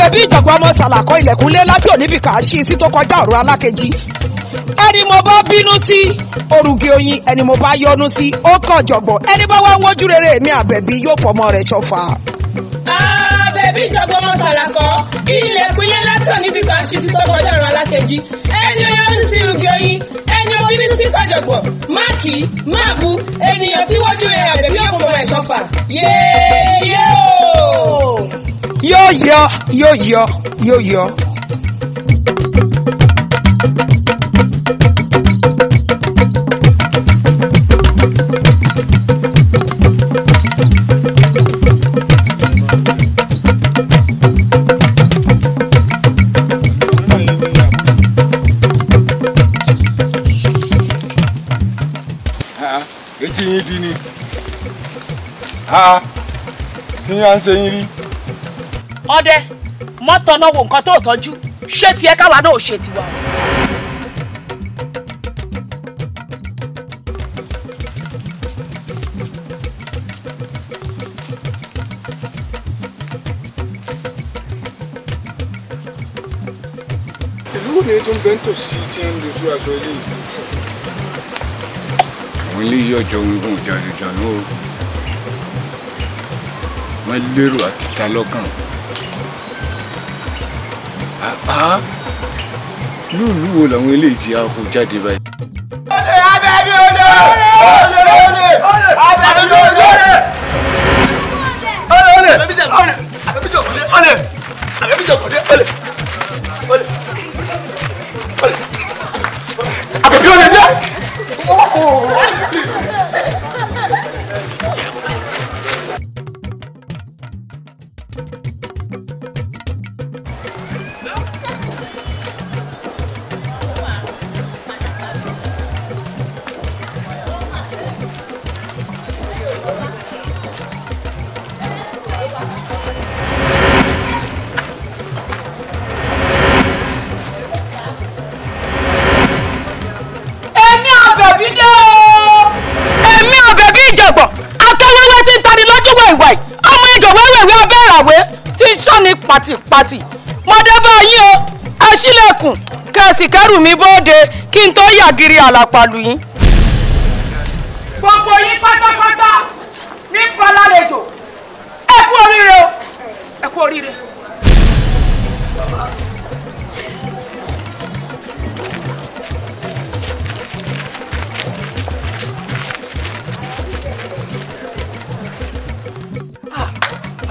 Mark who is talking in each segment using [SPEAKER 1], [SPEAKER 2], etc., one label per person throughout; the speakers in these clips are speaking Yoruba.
[SPEAKER 1] Àbẹ̀bí Ìjọ̀gbọ̀n ọmọ Sàlàkọ́ ilẹ̀kùnlé láti òníbìkà ṣí sí tó kọjá ọ̀rọ̀ alákejì. Ẹni mo bá bínú sí orùgì oyin, ẹni mo bá yọnu sí ó kàn jọ̀gbọ̀n, ẹni bá wá wójú rere èmi Àbẹ̀bí yóò fọmọ rẹ̀ ṣọ̀fà.
[SPEAKER 2] Àbẹ̀bí Ìjọ̀gbọ̀n ọmọ Sàlàkọ́ ilẹ̀kùnlé láti òníbìkà ṣí sí tó kọjá ọ̀rọ̀ alákejì. Ẹni ó yọnu sí orùgì oyin, ẹni ó bínú sí kọjọ̀gbọ̀n, má kì í má bu ènìyàn tí wójú rere Àbẹ̀bí yóò fọmọ rẹ̀ ṣọ̀fà. Yéèyé o!
[SPEAKER 1] Yóò yọ, yóò yọ, yóò yọ.
[SPEAKER 3] Etí yín di ni kí ni à ń ṣe yín rí.
[SPEAKER 4] Ọdẹ mọ́tò náà wo nǹkan tó tọ́jú ṣé tiẹ̀ káwa náà ò ṣe tiwa.
[SPEAKER 3] Ìlú wo ni tó ń bẹ ń tòsí tí ń dojú aṣọ ilé yìí?
[SPEAKER 5] Àwọn ilé yìí ọjọ́ ogun jàdùjàdù o, wọ́n lérò àti ta lọ́kàn. Lúùlú wo làwọn eléyìí ti kó jáde báyìí?
[SPEAKER 6] Àbẹ̀bí olè! Olè! Olè! Àbẹ̀bí olè! Olè! Olè! Àbẹ̀bí olè! Àbẹ̀bí olè! Olè! Olè! Àbẹ̀bí olè dé!
[SPEAKER 4] Èmi Àbẹ̀bí dé o! Èmi Àbẹ̀bí Ìjọ̀gbọ̀n atọ́wẹ́wẹ́ tí ń tani lójú wẹ̀wẹ̀, ọmọ ìjọ wẹ́wẹ̀wẹ́ abẹ́ ìràwé tí ń ṣọ́ni pàtìpàtì. Mo dé bá yín o, ẹ ṣílẹ̀kùn kẹ̀sì kẹ́rù mi bóde kí n tó yàgìrì àlàpàlù yín. Gbogbo yín pátápátá ní balálejò, ẹ kú oríire o, ẹ kú oríire.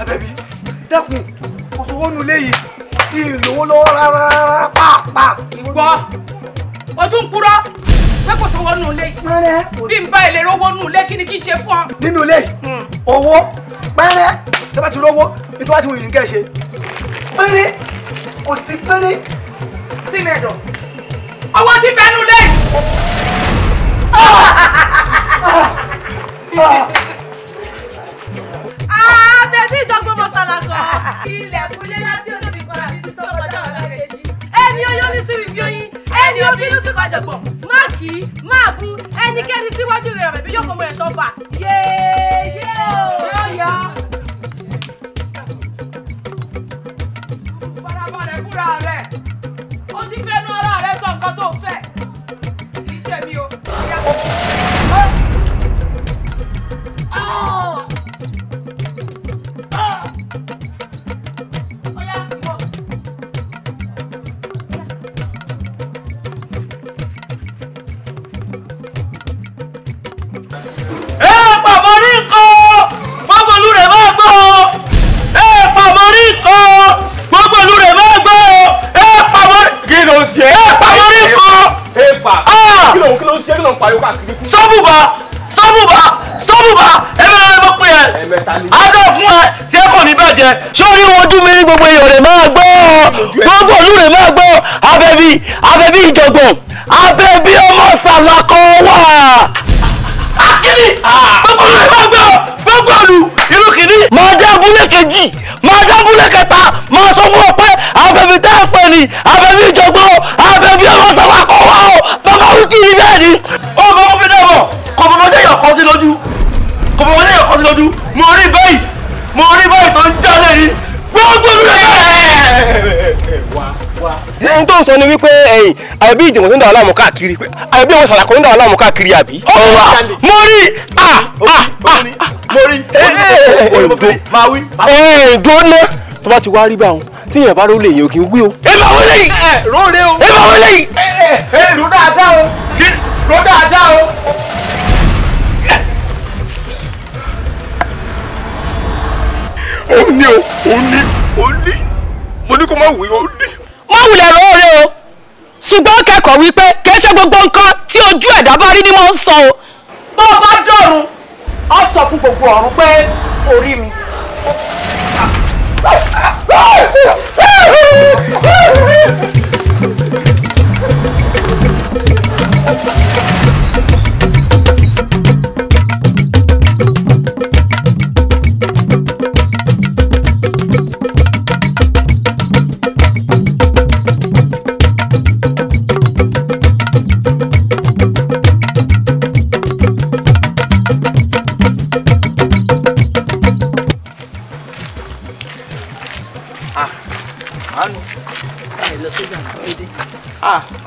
[SPEAKER 6] Àbẹ̀bí dákun, kò sówó nu léyìí, ìlówó lọ́wọ́ rárá pàápàá.
[SPEAKER 4] Ìwọ o tún purọ́ pé kò sówó nù lé, bí n bá ilé rówó nù lé kí ni kí n ṣe fún ọ.
[SPEAKER 6] Nínú ilé owó pẹ́rẹ́ tó bá ti rówó ní tó bá ti wù yín kẹ́ ṣe pẹ́rẹ́ kò sí pẹ́rẹ́.
[SPEAKER 4] Sí mẹ́dọ̀ owó ti bẹ́ẹ̀ nù lé.
[SPEAKER 2] Àbẹ̀bí Ìjọ̀gbọ̀n ọmọ Sàlàkọ́ ilẹ̀kùnlé láti olómi kan àti sísọ kọjá ọ̀làkejì. Ẹni ó yọnu sí ìbí oyin, ẹni ó bínú sí kọjọ̀gbọ̀n, má kì í má bu ẹnikẹ́ni tí wájú rẹ̀ Àbẹ̀bí yóò fọmọ ẹ̀ ṣọ́fà. Yéèyé o!
[SPEAKER 4] Yóò yọ. Farabalẹ̀ fúnra rẹ̀, ó ti fẹ́nu ara rẹ̀ sọ nǹkan tó fẹ́. Kì í ṣe mi o.
[SPEAKER 6] Sọ́bùbà sọ́bùbà sọ́bùbà ẹ̀mí ló lè mọ̀ pé ẹ̀ adó fún ẹ tí ẹ kò ní bàjẹ́. Sórí ojú mi gbogbo èèyàn rẹ̀ máa gbọ́, gbogbo òlú rẹ̀ máa gbọ́. Àbẹ̀bí Àbẹ̀bí Ìjọ̀gbọ̀n Àbẹ̀bí ọmọ Sàlàkọ́ wà. Akíní gbogbo òlú rẹ̀ máa gbọ́, gbogbo òlú ìlú kìíní. Máa dé abúlé kejì, máa dé abúlé kẹta, máa sọ fún ọ pé Àbẹ̀bí tẹ́ ẹ pè ní Àbẹ̀bí Ìjọ̀gbọ̀n Àbẹ̀bí ọmọ Sàlàkọ́ wà o. Bàbá wíkì ní bẹ́ẹ̀ ni. Ó bá wọn fi dẹ́bọ̀ kò bọ̀ mọ́ sẹ́yìn ọ̀kan sí lójú, kò bọ̀ mọ́ sẹ́yìn ọ̀kan sí lójú. Mo rí báyìí, mo rí báyìí tó ń jalè ní gbogbo ìlú rẹ̀.
[SPEAKER 7] Ẹni tó ń sọ ni wípé ẹ̀yìn àbí ìjìnwọ̀n tó ń dà wá láàmú káàkiri àbí àwọn sàlàkọ́ ń dà wá láàmú káàkiri àbí.
[SPEAKER 6] Ọ̀wà mo rí mo rí máa wí.
[SPEAKER 7] Ẹ̀ẹ́dùn ná tó bá ti wá rí báwọn tí èèyàn bá rólé èèyàn kì í wí o.
[SPEAKER 6] Ẹ bá wọlé yìí.
[SPEAKER 1] Róore o.
[SPEAKER 6] Ẹ bá wọlé yìí.
[SPEAKER 1] Ẹ ró dáadáa o. Ró dáadáa o.
[SPEAKER 7] Ó ní o, ó ní, ó ní, mo ní kó má wí, ó ní.
[SPEAKER 4] Má wulẹ̀ róore o, ṣùgbọ́n kẹ́kọ̀ọ́ wípé kì í ṣe gbogbo nǹkan tí ojú ẹ̀dá bá rí ni mo ń sọ o. Bó o bá dọ̀run, ọ sọ fún gbogbo ọ̀run pé orí mi.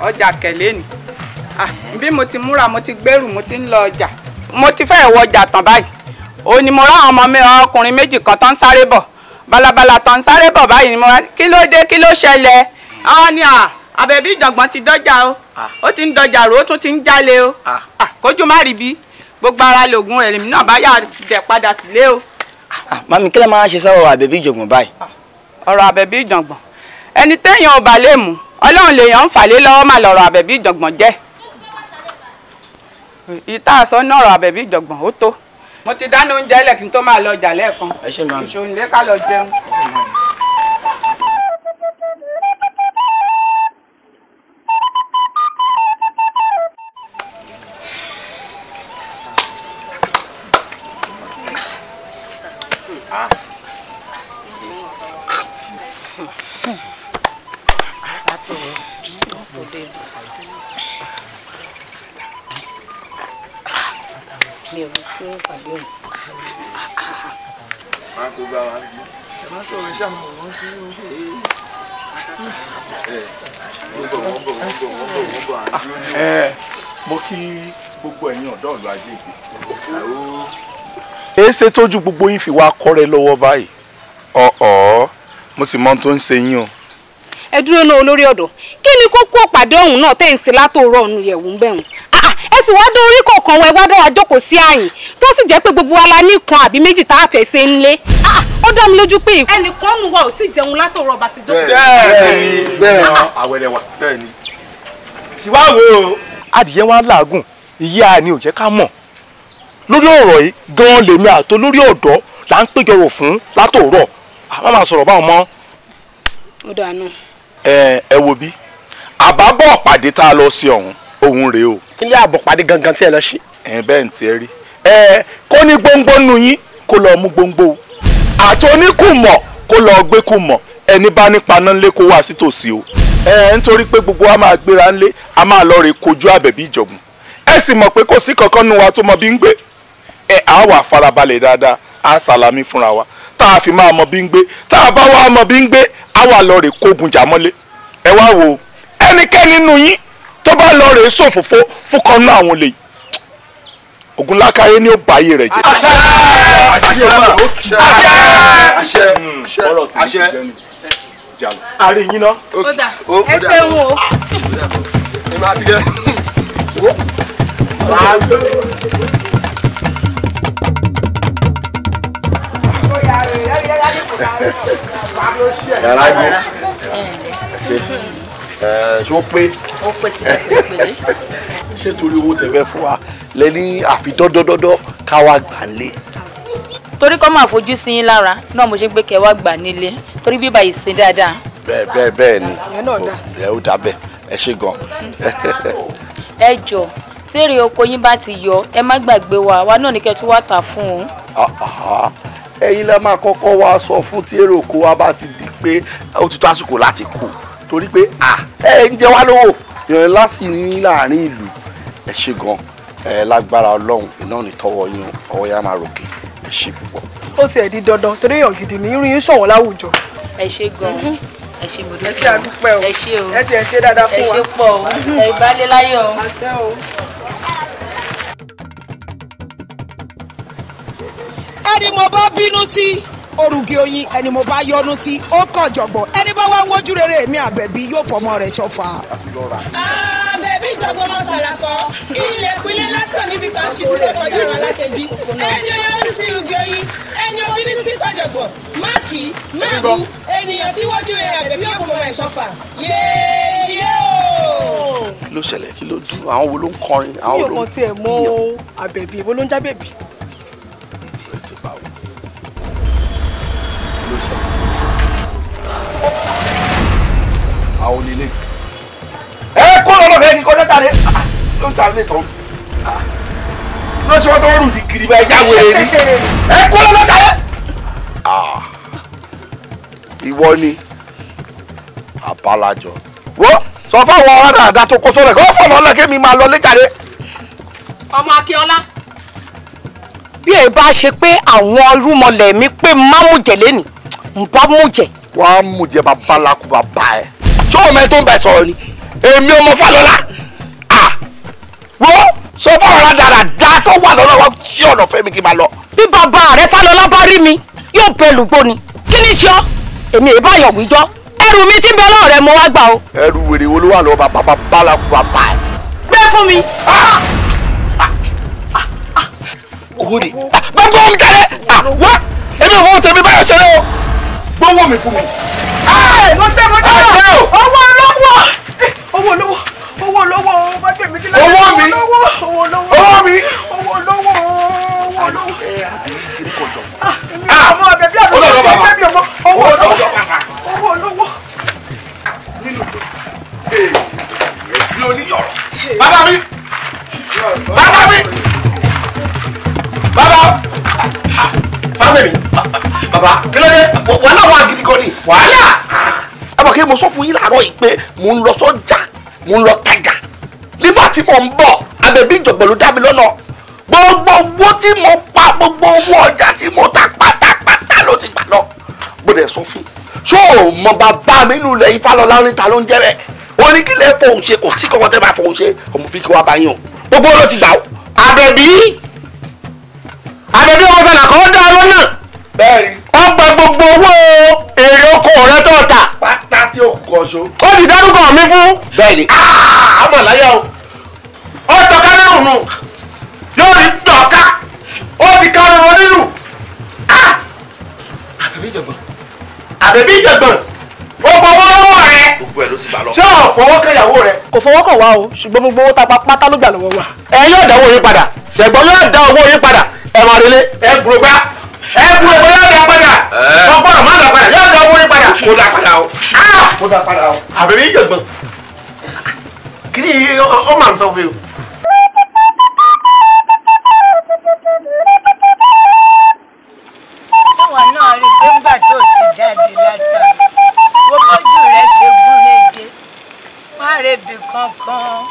[SPEAKER 1] Ọjà kẹ̀lé ni bí mo ti múra mo ti gbèrú mo ti ń lọ ọjà mo ti fẹ́ wọ ọjà tán báyìí ó ní mo ráwọn ọmọ mi ọkùnrin méjì kan tó ń sáré bọ̀ balabala tó ń sáré bọ̀ báyìí ni mo wá kí ló dé kí ló ṣẹlẹ̀ àwọn ni Àbẹ̀bí ìjọ̀gbọ̀n ti dọ́jà o ó ti ń dọ́jà rò ó tún ti ń jalè o kójú má rí bí gbogbo ara lògùn rẹ̀ lèmi náà bá yà dẹ̀ padà sílé o.
[SPEAKER 8] Mami, kí lẹ máa ṣe sáwọ́ Àbẹ̀bí ìjọ̀gbọ̀n báyìí?
[SPEAKER 1] Ọ̀rọ̀ Àbẹ̀bí ìjọ̀gbọ̀n ẹni téèyàn ò bá lè mú Ọlọ́run lèèyàn ń fà lé lọ́wọ́ mà lọ́rọ̀ Àbẹ̀bí ìjọ̀gbọ̀n jẹ́ ìta àsọ náà ọ̀rọ̀ Àbẹ̀bí ìjọ̀gbọ̀n ó tó mo ti dáná oúnjẹ lẹ̀ kí n tó máa lọ ọjà lẹ́ẹ̀kan ìṣòro ká lọ jẹun.
[SPEAKER 9] Mo kí gbogbo ẹ̀yin ọ̀dọ́ ìlú ajé ìgbé. Èéṣe tójú gbogbo yín fi wá kọ́rẹ́ lọ́wọ́ báyìí. Ọ̀ọ́ mo sì mọ ohun tó ń ṣe yín o.
[SPEAKER 10] Ẹ dúró náà olórí ọ̀dọ́, kí ni kókó pàdé ọ̀hún náà tẹ̀ ń ṣe látòrọ̀ ọ̀nù yẹ̀wù ń bẹ̀rùn? Ẹ sì wá dé orí kọ̀ọ̀kan wẹ wá dára jókòó sí àyìn tó sì jẹ́ pé gbogbo wa la ní kan àbí méjì tá a fẹ́ ṣe ń lé. Ó dá mi lójú pé ẹnìkan nù wa ò tí ì jẹun látòrọ̀ ọba sí jókòó.
[SPEAKER 9] Bẹ́ẹ̀ni bẹ́ẹ̀ni àwẹ̀rẹ̀wà bẹ́ẹ̀ni.
[SPEAKER 7] Síwáwo adìyẹ wa làágùn ìyá ni ò jẹ́ ká mọ̀ lórí ọ̀rọ̀ yìí gan-an lèmi àtó lórí ọ̀dọ́ là ń péjọrò fún látòrọ̀ àmọ́ máa sọ̀rọ̀ báwọn mọ́.
[SPEAKER 10] Ó dànù.
[SPEAKER 9] Ẹ wo bí àbábọ̀ pàdé tá a lọ sí ọ̀hún òun rèé o.
[SPEAKER 7] Ilé àbọ̀ pàdé gangan tí ẹ lọ ṣe.
[SPEAKER 9] Ẹ bẹ́ẹ̀ ń tiẹ̀ rí ẹ kó ní gbóngbó nu yín kó lọ mú gbóngbó o àti oníkùmọ̀ kó lọ gbé kùmọ̀ ẹni bá nípa náà lé kó wá sí tòsí o. Ẹ nítorí pé gbogbo wa máa gbéra ńlé a máa lọ rè kojú Àbẹ̀bí ìjọ̀gbọ̀n ẹ sì mọ̀ pé kò sí kankan nu wa tó mọ bí ń gbé ẹ á wà farabalẹ̀ dáadáa á sàlámì fúnra wa tá a fi máa mọ bí ń gbé tá a bá wá mọ bí ń gbé á wà lọ rè kógun jà mọ́lé ẹ wá wo ẹnikẹ́ni nínú yín tó bá lọ rè sòfófó fún kan náà àwọn olè Ògúnlákáyé ni ó bá ayé rẹ̀ jẹ́.
[SPEAKER 5] Àṣẹ àṣẹ àṣẹ àṣẹ.
[SPEAKER 7] Àárín yín ná.
[SPEAKER 10] Ó dà ẹ ṣeun o.
[SPEAKER 5] Ẹ máa ti gẹ́.
[SPEAKER 6] Yàrá yìí ṣé ó pé?
[SPEAKER 4] Ó pé síbẹ̀ pé.
[SPEAKER 6] Ṣé torí owó tẹ́ fẹ́ fún wa lẹ́ni àfi dọ́dọ́dọ́dọ́ ká wá gbà lé?
[SPEAKER 4] Torí kọ́ máa fojú sí yín lára náà mo ṣe ń pé kẹ́ wá gbà nílé torí bíbá yìí ṣe dáadáa.
[SPEAKER 6] Bẹ́ẹ̀ bẹ́ẹ̀ bẹ́ẹ̀ ni ẹ ó dà bẹ́ẹ̀ ẹ ṣe gan.
[SPEAKER 4] Ẹ jọ tèrè oko yín bá ti yọ ẹ má gbàgbé wa wa náà ní kẹ́ tún wá tà fún un.
[SPEAKER 6] Ẹ̀yin lẹ máa kọ́kọ́ wá sọ fún tí èrè oko wa bá ti di pé ó ti tó àsìkò láti kú torí pé ẹ ń jẹ wá lówó ìrìn láti ní láàrin ìlú ẹ ṣe gan ẹ lágbára Ọlọ́run iná ní tọwọ́ yín ọwọ́ yá máa ròkè ẹ ṣe púpọ̀.
[SPEAKER 11] Ó tiẹ̀ di dandan torí èèyàn gidi ní irú yín ṣọ̀wọ́n láwùjọ.
[SPEAKER 4] Ẹ ṣe gan. Ẹ ṣé mo dúpẹ́.
[SPEAKER 1] Ẹ ṣé àdúpẹ́ o.
[SPEAKER 4] Ẹ ṣé o.
[SPEAKER 1] Ẹ tiẹ̀ ṣe dáadáa fún wa.
[SPEAKER 4] Ẹ ṣé pọ̀ o. Ẹ ìbálẹ̀ láyọ̀ o.
[SPEAKER 1] Àṣẹ o. Ẹni mo bá bínú sí orùgì oyin, ẹni mo bá yọnu sí ó kàn jọ̀gbọ̀n, ẹni bá wá wojú rere mi Àbẹ̀bí yóò fọmọ rẹ̀ ṣọ̀fà.
[SPEAKER 2] Àbẹ̀bí ìjọba ọmọ Sàlàkọ́ ilẹ̀kùn ilé látọ̀ níbi kan ṣì ti kọjá ọ̀rọ̀ alákejì, ẹni oyún sí orùgì oyin, ẹni obìnrin sí kọjọ̀gbọ̀n, máàkì máàbù ènìyàn tí wọ́jú rẹ̀ Àbẹ̀bí yóò fọmọ rẹ̀ ṣọ̀fà. Yéèyé o.
[SPEAKER 11] Kí ló ṣẹlẹ̀? Kí ló dùn? Àwọn wo ló ń kọrin?
[SPEAKER 1] Mi ò kàn tiẹ̀ mọ̀ Àbẹ̀bí, èwo ló ń já bèbí?
[SPEAKER 5] Àwọn onílé ẹ kó lọ́dọ̀ fẹ́ kí kọjá tàlẹ́ ló ń tàlẹ́ tán ló ṣe wọ́n tó rù ní kiri bá ẹja wèrè ni ẹ kó lọ́dọ̀ tàlẹ́.
[SPEAKER 11] Ìwọ ni àbálàjọ wo sọ fáwọn ọ̀rọ̀ dáadáa tó kó sọ́rọ̀ kó fọ̀nà ọ̀lẹ́ kémi máa lọ léjàre.
[SPEAKER 4] Ọmọ Akínọlá, bí ẹ bá ṣe pé àwọn irúmọlẹ̀ mi pé má mú jẹ lẹ́nìí, n bá mú jẹ.
[SPEAKER 11] Wàá mú jẹ babaláku bàbá ẹ. Ṣé ọmọ ẹ tó ń bẹ sọ̀rọ̀ ni? Èmi ọmọ Fálọlá. Wo sọ fún ọ̀rọ̀ dáadáa tó wà lọ́nà wa ṣí ọ̀nà fẹ́mi kí n máa lọ.
[SPEAKER 4] Bí bàbá rẹ Fálọlá bá rí mi, yóò bẹ lùgbò ni. Kí ni ṣe ọ́? Èmi ì bá yọ̀ wíjọ́. Ẹrù mi ti ń bẹ lọ́wọ́ rẹ mo wá gbà o.
[SPEAKER 11] Ẹrù wèrè wo ló wà lọ́wọ́ bàbá babaláku bàbá ẹ?
[SPEAKER 4] Gbé fún mi.
[SPEAKER 11] Owó ni gbogbo mi tẹ́lẹ̀ wá èmi ò fọwọ́ tẹ̀mí báyọ̀ ṣẹlẹ̀ o gbogbo mi fún mi.
[SPEAKER 1] Mo tẹ́ mo tẹ́ owó olówó owó olówó owó olówó bá tẹ̀mí kí lóye
[SPEAKER 11] owó mi
[SPEAKER 1] owó olówó
[SPEAKER 11] owó mi
[SPEAKER 1] owó olówó owó olówó. Ọmọ Àbẹ̀bí àbẹ̀bí ọmọ owó olówó owó olówó.
[SPEAKER 11] Nínú èmi oníyọ̀rọ̀ bàbá mi bàbá mi bàbá fámìlì bàbá kí ló dé? Wàhálà wà gidi gan ni wàhálà. Ẹ mọ̀ kí mo sọ fún yín láàárọ̀ yìí pé mò ń lọ sọ́jà, mò ń lọ tajà. Nígbà tí mò ń bọ̀, Àbẹ̀bí ìjọ̀gbọ̀n ló dá mi lọ́nà. Gbogbo owó tí mo pa, gbogbo owó ọjà tí mo ta pátápátá ló ti gbà lọ. Mo dẹ̀ sọ fún ṣó o mọ bàbá mi nù lẹ̀ Ifálọlá níta ló ń jẹ́ bẹ́ẹ̀. Wọ́n ní kí lẹ́ fòun ṣe, kò sí kọ́kọ́ tẹ́ bá fòun ṣe, ọmọ fi kí wá bá yín o. Gbogbo ló ti gbà ó.
[SPEAKER 6] Àbẹ̀bí Àbẹ̀bí ọmọ Sàlàkọ́ dá lọ́nà.
[SPEAKER 11] Bẹ́ẹ̀ni.
[SPEAKER 6] Ó gba gbogbo owó èrè oko rẹ tó ta.
[SPEAKER 11] Pátá tí ó kù kan ṣo.
[SPEAKER 6] Ó sì dárúkọ mi fún.
[SPEAKER 11] Bẹ́ẹ̀ni. Àmọ̀ láyà o.
[SPEAKER 6] Ó tọ́ka lẹ́rù nù. Yóò rí tọ́ka. Ó ti kárùn ún nínú.
[SPEAKER 11] Àbẹ̀bí ìjọ̀gbọ̀n.
[SPEAKER 6] Àbẹ̀bí ìjọ̀gbọ̀n. Ó gbọ́ owó lọ́wọ́ rẹ.
[SPEAKER 11] Gbogbo ẹ̀ ló sì gbà lọ.
[SPEAKER 6] Ṣé ò fọwọ́ kan ìyàwó rẹ?
[SPEAKER 1] Kò fọwọ́ kàn wá o, ṣùgbọ́n gbogbo owó ta pátá ló gbà lọ́wọ́ wa.
[SPEAKER 6] Ẹ yóò dá owó yín padà. Ṣẹ̀gbọ́n yóò dá owó yín padà. Ẹ máa relé. Ẹ gbúrò gbá. Ẹ gbúrò gbá yóò dá padà. Ọgbọ́n má dá padà yóò dá owó yín padà.
[SPEAKER 11] Kó dá padà o. Kó dá padà o.
[SPEAKER 6] Àbẹ̀bí ìjọ̀gbọ̀n. Kí ni ó máa ń sọ fún mi o?
[SPEAKER 12] Ṣéwọ̀n náà rí i pé ńgbà tó ti jáde látà, wo bójú rẹ̀ ṣe gúnrégé, má rebi kankan.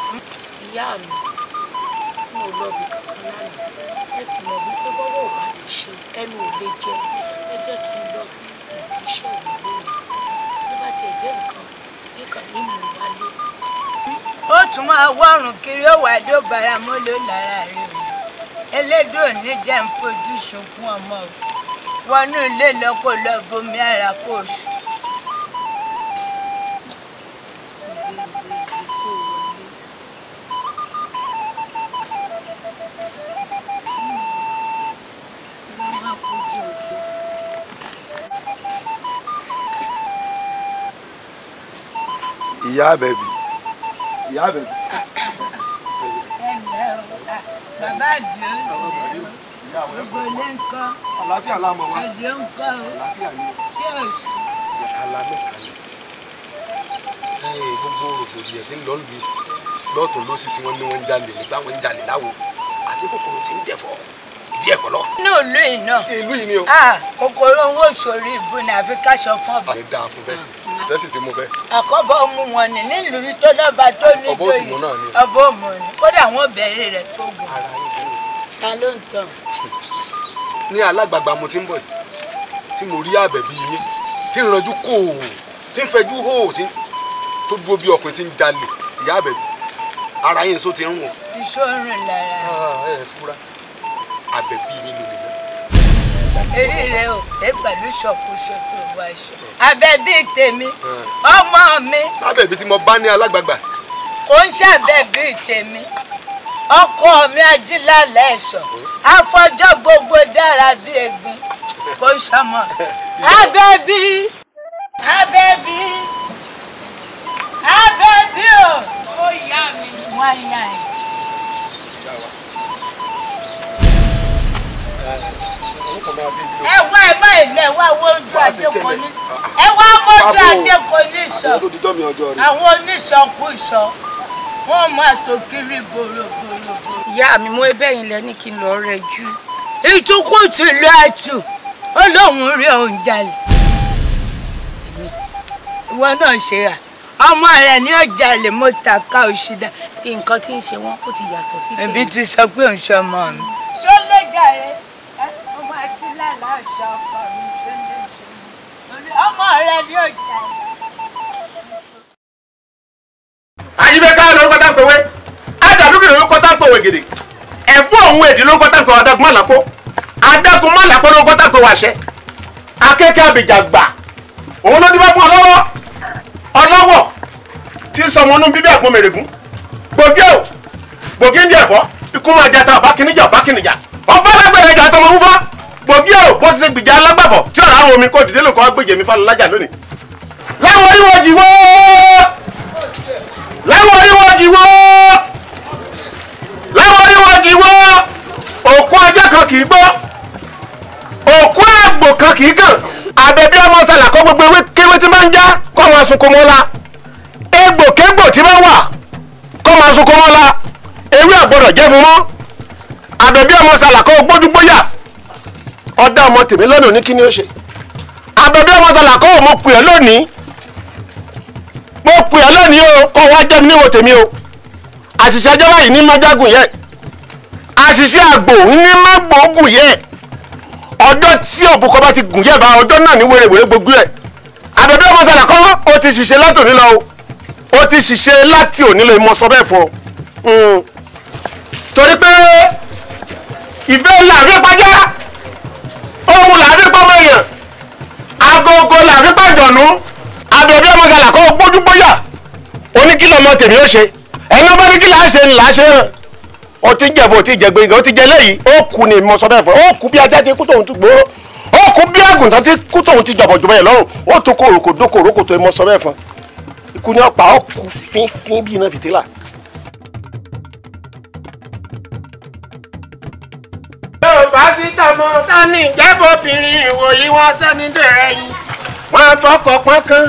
[SPEAKER 4] Ìyá mi, mo lọ bí kankan lánàá, ẹ sì mọ̀ wípé bọ́wọ́ ò bá ti ṣe ẹnu ò lè jẹ, ẹ jẹ́ kí n lọ sí ibi iṣẹ́ mi lónìí. Bí bá tiẹ̀ jẹ́ nǹkan, nǹkan yìí mú wálé.
[SPEAKER 12] Ó tún máa wọ́rùn kiri, ó wà ló bára mọ́lò lára rẹ̀ o. Elédùn ò ní jẹ́ ń fojú sunkún ọmọ o. Wọnú ilé lọ kó lọ bomi ara kó o sùn.
[SPEAKER 5] Ìyá Àbẹ̀bí. Ìyá Àbẹ̀bí.
[SPEAKER 12] Ẹ ǹlẹ́ o, bàbá àdìo gbogbo ilé ń kọ́.
[SPEAKER 5] Àlàáfíà láàmú wa.
[SPEAKER 12] Àdìo ń kọ́ o.
[SPEAKER 5] Àlàáfíà ni o.
[SPEAKER 12] Ṣé o sì?
[SPEAKER 5] Alámẹ́kalẹ̀. Gbogbo rògbòdìyàn tí ń lọ lùmí lọ́tún lọ́sì tí wọ́n ní wọ́n ń jalè nígbà wọ́n ń jalè láwo àti kòkòrò tí ń jẹ̀fọ́ ìdí ẹ̀kọ́ lọ.
[SPEAKER 12] Inú ìlú yìí náà.
[SPEAKER 5] Ìlú yìí ni o.
[SPEAKER 12] Kòkòrò ń wò sórí ìbú ni àfi káṣọ fún ọba.
[SPEAKER 5] Àní dáa fún bẹ́ẹ̀ ìṣẹ́ sì ti mú bẹ́ẹ̀.
[SPEAKER 12] Àkọ́bọ̀ mú wọn ní nílùú tó lọ́ba tó ní
[SPEAKER 5] Ọba òsì mú náà ni.
[SPEAKER 12] Ọba òmù ni kódà wọn bẹ̀rẹ̀ rẹ̀ fógun. Ta ló ń tàn?
[SPEAKER 5] Ní alágbàgbà mo ti ń bọ̀ yìí tí mo rí Àbẹ̀bí yín tí ń ranjú kò
[SPEAKER 13] Tí ń fẹjú hóò tí tó dúró bí ọkùnrin tí ń jalè ìyá Àbẹ̀bí ara yín só ti ń wọ̀n.
[SPEAKER 12] Ìṣòro lára.
[SPEAKER 13] Ẹ fura Àbẹ̀bí yín ló lè lọ.
[SPEAKER 12] Eré rẹ ò pé pẹ̀lú ṣọkúṣọ tó wá ṣe. Àbẹ̀bí tèmi ọmọ mi.
[SPEAKER 13] Àbẹ̀bí tí mo bá ní alágbàgbà.
[SPEAKER 12] Kò ń ṣàbẹ̀bí tèmi ọkọ mi ajílálẹ̀ ẹ̀ṣọ́ afọjọ́ gbogbo dára bí egbin kò ń ṣọmọ. Àbẹ̀bí Àbẹ̀bí Àbẹ̀bí o. Ó yá mi wá yá ẹ. Ẹ wá ẹ má ilẹ̀ wá wojú ajé kò ní. Ẹ wá wojú ajé kò ní sọ. Àwọn oníṣọkúṣọ wọ́n máa tó kiri bòròbòrò.
[SPEAKER 4] Ìyá mi mú ẹ̀bẹ̀ yín lẹ ní kí n lọ rẹ jù.
[SPEAKER 12] Ìtukùtù ló àtù ó lóun rí òun jalè. Ìwọ náà ṣe rà ọmọ rẹ ní ọjàlè mo tàka òṣìdá.
[SPEAKER 4] Nǹkan tí ń ṣe wọn ó ti yàtọ̀ sí tèmi.
[SPEAKER 12] Èmi ti sọ pé òun ṣe ọmọ mi. Ṣó lè jàre ọmọ ajílàlá ọ̀ṣọ́ ọkọ mi ṣó lè ṣe ọmọ rẹ ní ọjàlè.
[SPEAKER 5] Àyíbẹ́ká lórúkọ tá ń pèwé Ádàlúkì lórúkọ tá ń pèwé gèdè ẹ̀fọ́ òun èdè lórúkọ tá ń pèwé adágún mọ́làpó adágún mọ́làpó lórúkọ tá ń pèwé àṣẹ akẹ́kẹ́ àbìjàgbà òun ló díbá fún ọlọ́wọ́ ọlọ́wọ́ tí ń sọmọ inú bíbí àgbọn mèrègún gbòógì ò gbòógì ń di ẹ̀fọ́ ikú máa jata ọ̀bá kìnìjà ọ̀bá kìnìjà ọba alágbèrè ìjà àtọmọ wúfá gbòógì ò bó ti ṣe gbìjà alágbàfọ̀ tí ọ̀rọ̀ àwọn omi kò dìde lóko gbèjè mi fáwọn lónìí. Láwọn ìwọ̀jì wó láwọn ìwọ̀jì wó láwọn ìwọ̀jì wó òkú ajá kan kì í gbọ́ òkú àgbò kan kì í kàn. Àbẹ̀bí ọmọ sàlàkọ́ gbogbo ewé kéwé tí máa ń já kọ́ máa sunkún mọ́lá egbòkégbò tí máa wà kọ́ máa sunkún mọ́lá ewé àgbọ̀dọ̀ jẹ́ fún mọ́. Àbẹ̀bí ọmọ sàlàkọ́ gbójúgbóyà ọ̀dà ọmọ tèmi lónìí ní kí ni ó ṣe. Àbẹ̀bí ọmọ sàlàkọ́ mo pè ọ́ lónìí mo pè ọ́ lónìí o kọ́ wá jẹ́ mi níwò tèmi o. Àṣìṣe ajọ́ báyìí ní májágùn yẹ àṣìṣe àgbò ní mágbòógùn yẹ ọjọ́ tí òbúkọ bá ti gùn yẹ bá ọjọ́ náà ní wèrèwèrè gbogbo ẹ̀. Àbẹ̀bí ọmọ sàlàkọ́ ó ti ṣìṣe láti òní lọ o ó ti ṣìṣe láti òní lọ ìmọ̀ sọ bẹ́ẹ̀ fún ọ. Torí pé ìfẹ́ làbí pàjá ohun làbí pọ́mọ èèyàn agogo làbí pàjọ̀nù. Àbẹ̀bí ọmọ sàlàkọ́ gbójúgbóyà oníkìlọ̀ ọmọ tèmi ó ṣe ẹni ọba ní kí là á ṣe ńlá ṣe hàn ó ti ń jẹ̀fọ́ ó ti jẹ gbẹ̀ngàn ó ti jẹ léyìí ó kú ni mo sọ bẹ́ẹ̀ fún ọ ó kú bí ajá ti kú tóun ti gbòòrò ó kú bí àgùntàn ti kú tóun ti jọ̀bọ̀ jọ̀bọ̀ yẹn lọ́rùn ó tó kó òròkò dókò òròkò tó mo sọ bẹ́ẹ̀ fún ikú ní ọ̀pá ó kú fínfín bí iná fìtílà. Yorùbá sí tọmọ tani ìjẹ́bọ̀bìnrin ìwòyí wọn sẹ́ni dẹ̀rẹ̀ yìí wọn fọkọ̀ pọ́n kan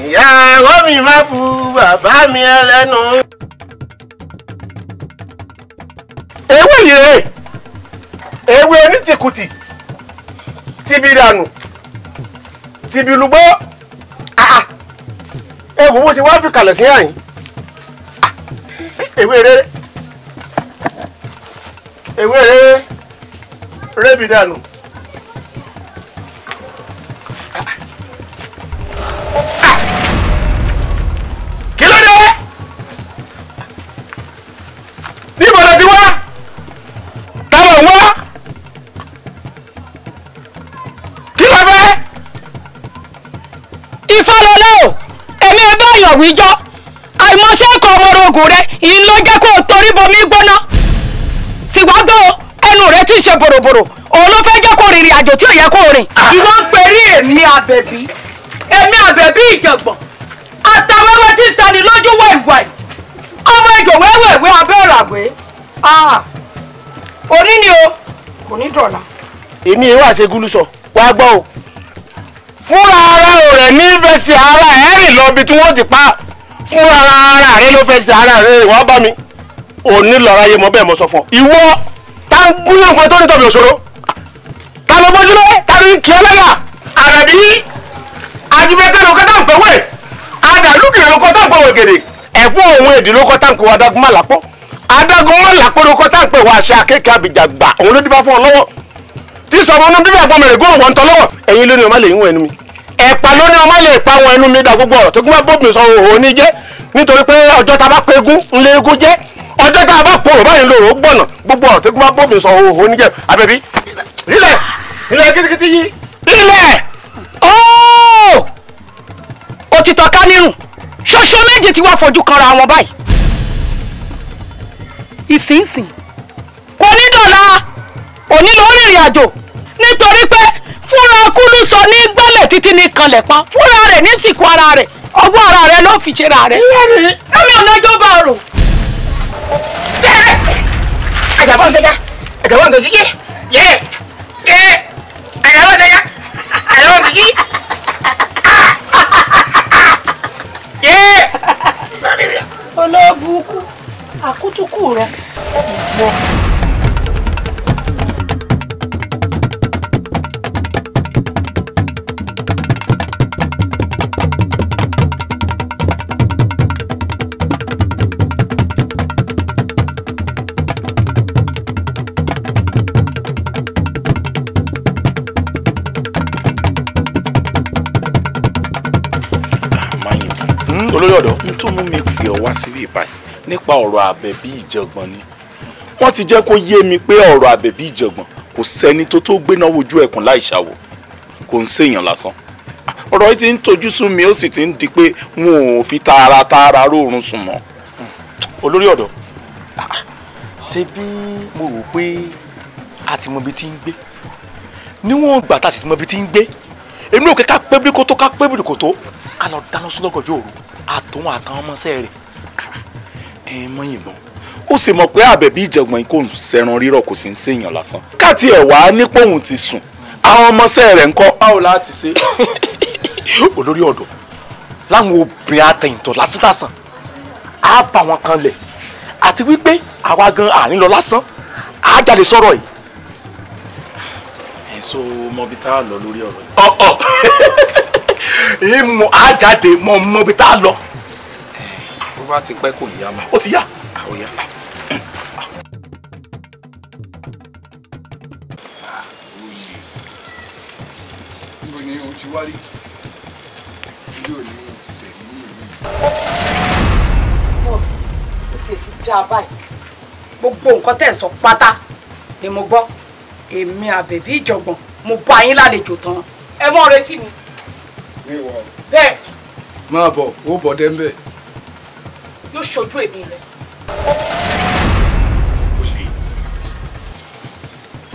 [SPEAKER 5] ìyàwó mi má bu bàbá mi ẹlẹ́nu. Ewé yìí ewé onítìkùtì tìbí dànù tìbí lùgbọ́ ewu bó ṣe wá fi kalẹ̀ sí àyìn ewé rere ewé rere rẹ́bì dànù. Kí ló dé? Níbo ló ti wá? Táwọn wá? Kí ló fẹ́?
[SPEAKER 4] Ìfọlọ́lá o, èmi ẹ bá yọ̀ wíjọ́, àìmọ̀ṣẹ́ ẹ̀kọ́ ọmọrogùn rẹ, ìyìn ló jẹ́ kó o torí bomi gbóná. Sìwágbó ẹnu rẹ ti ṣe bòròbòrò, òun ló fẹ́ jẹ́ kó rìnrìn àjò tí ò yẹ kó rìn. Ìwọ ń perí èmi Àbẹ̀bí, èmi Àbẹ̀bí ìjọ̀gbọ̀n, àtàwẹ́wẹ́ tí ń tani lójú wàìwàì, ọmọ ìjò wẹ́wẹ̀wẹ́ abẹ́ òràwé. Òní ni o, kò ní dọ̀la.
[SPEAKER 5] Èmi ìwà ṣe gúlú sọ, wàá gbọ́ o. Fúnra ara rẹ̀ ní fẹsẹ̀ ara ẹ̀ rìn lọ ibi tí wọ́n ti pa. Fúnra ara rẹ̀ ló fẹsẹ̀ ara rẹ̀ wá bá mi. Òní lọ́ra yé mọ bẹ́ẹ̀ mo sọ fún ọ. Ìwọ tá ń gúnyàn fún ẹ tó ní tọ̀bì òṣòro. Ta ló gbójúlé? Ta ló ń kí ọ lẹ́yà? Àbẹ̀bí àjùmẹ̀kẹ́ ló kọ́tà ń pẹ̀wé. Àdàlúkì ló kọ́tà ń pẹ̀wé gèdè. Ẹ̀fọ́ òun èdè ló kọ́tà ń pẹ̀wé adágún mọ́làpọ̀. Adágún mọ́làpọ̀ ló kọ́tà ń pẹ̀wé àṣà akéèké àbìjà gbà. Òun ló dífá fún ọ lọ́wọ́. Tí sọmọ inú bíbí àgbọn mẹ̀rẹ̀ gún ọ̀wọ́ ń tọ́ lọ́wọ́. Ẹ̀yin lónìí ọmọ lè ń wọ ẹnu mi. Ẹ
[SPEAKER 14] Ẹ̀pà ló ní ọmọ lè pa àwọn ẹnu mi dà gbogbo ọ̀rọ̀ tó gbọ́n bóbìnrin sọ òhò ní jẹ́ nítorí pé ọjọ́ tá a bá pegún ńlẹ̀ egún jẹ́ ọjọ́ tá a bá porò báyìí lòrò gbọ̀nà gbogbo ọ̀rọ̀ tó gbọ́n bóbìnrin sọ òhò ní jẹ́. Àbẹ̀bí ilẹ̀ ilẹ̀ kitikiti yìí
[SPEAKER 1] ilẹ̀ ooo òtítọ́ ká nírùn ṣoṣo méjì tí wàá fojú kanra wọn báyìí. Ìsinsìn kò ní dọ̀la òní ló rìnrìn àjò nítorí pé fúnra kúlú sọ ní gbọ́lẹ̀ títí ní kanlẹ̀ pa fúnra rẹ̀ ní sìnkú ara rẹ̀ ọwọ́ ara rẹ̀ ló fi ṣera rẹ̀. Ẹ̀mí ọ̀nà ẹjọ́ bá rò.
[SPEAKER 14] Àjàbọ̀ ń tẹ́já àjàbọ̀ ń tẹ́já yé yé yé àjàbọ̀ ń tẹ́já àjàbọ̀ ń tẹ́já yé.
[SPEAKER 4] Olóòbùkún àkútúkù rẹ.
[SPEAKER 9] Olórí ọ̀dọ́ n tó mú mi pè ọ́ wá síbí báyìí nípa ọ̀rọ̀ Àbẹ̀bí Ìjàngbọ̀n ni. Wọ́n ti jẹ́ kó yé mi pé ọ̀rọ̀ Àbẹ̀bí Ìjàngbọ̀n kò sẹ́ni tó tó gbéná wojú ẹkùn láì ṣàwò, kò ń ṣèyàn lásán. Ọ̀rọ̀ yìí ti ń tojú sú mi ó sì ti ń di pé n ò fi tààrà tààrà róorun sùn mọ́.
[SPEAKER 7] Olórí ọ̀dọ́ ṣé bí mo rò pé a ti mọ ibi tí ń gbé níwọ̀n ìgbà tá a sì ti mọ ibi tí ń gbé èmi ò kẹ́ ká pé bíríkótó ká pé bíríkótó ká lọ dáná sún lọ́gànjọ́ òru àtòun àtàwọn ọmọọṣẹ́ rẹ̀.
[SPEAKER 9] Ẹ mọ ìbọn ó sì mọ̀ pé Àbẹ̀bí Ìjàngbọ̀n kò ń sẹran rírọ̀ kò sì ń ṣèyàn lásán. Káàtì ẹ̀ wá nípò òun ti sùn àwọn ọmọọṣẹ́ rẹ̀ ńkọ́ báwo láti ṣe.
[SPEAKER 7] Olórí ọ̀dọ́ láwọn obìnrin àtẹ̀yìntọ̀ lásánlásán á bá wọn kan lẹ̀ àti wípé àwa gan àárín lọ lásán á jáde sọ̀rọ̀ yìí.
[SPEAKER 9] Ẹ so mọ bí tá a lọ lórí ọ̀rọ̀ yìí.
[SPEAKER 7] Ọ̀ọ̀ ìmọ̀ á jáde mọ mọ bí tá a lọ.
[SPEAKER 9] Bó bá ti pẹ́ kò ní yá mọ́.
[SPEAKER 7] Ó ti yá.
[SPEAKER 9] Ó yá.
[SPEAKER 3] Níbo ni o ti wá rí? Ilé òní ti sẹ̀ ní ìlú yìí.
[SPEAKER 4] Ó tiẹ̀ ti dá a báyìí. Gbogbo nǹkan tẹ̀ sọ pátá ni mo gbọ́. Èmi Àbẹ̀bí Ìjàngbọ̀n mo bá yín lálejò tán. Ẹ mọ́ retí mi. Bẹ́ẹ̀.
[SPEAKER 3] Máa bọ̀, ó bọ̀ dé ń bẹ̀.
[SPEAKER 4] Yóò ṣojú èmi rẹ̀.
[SPEAKER 3] Olè.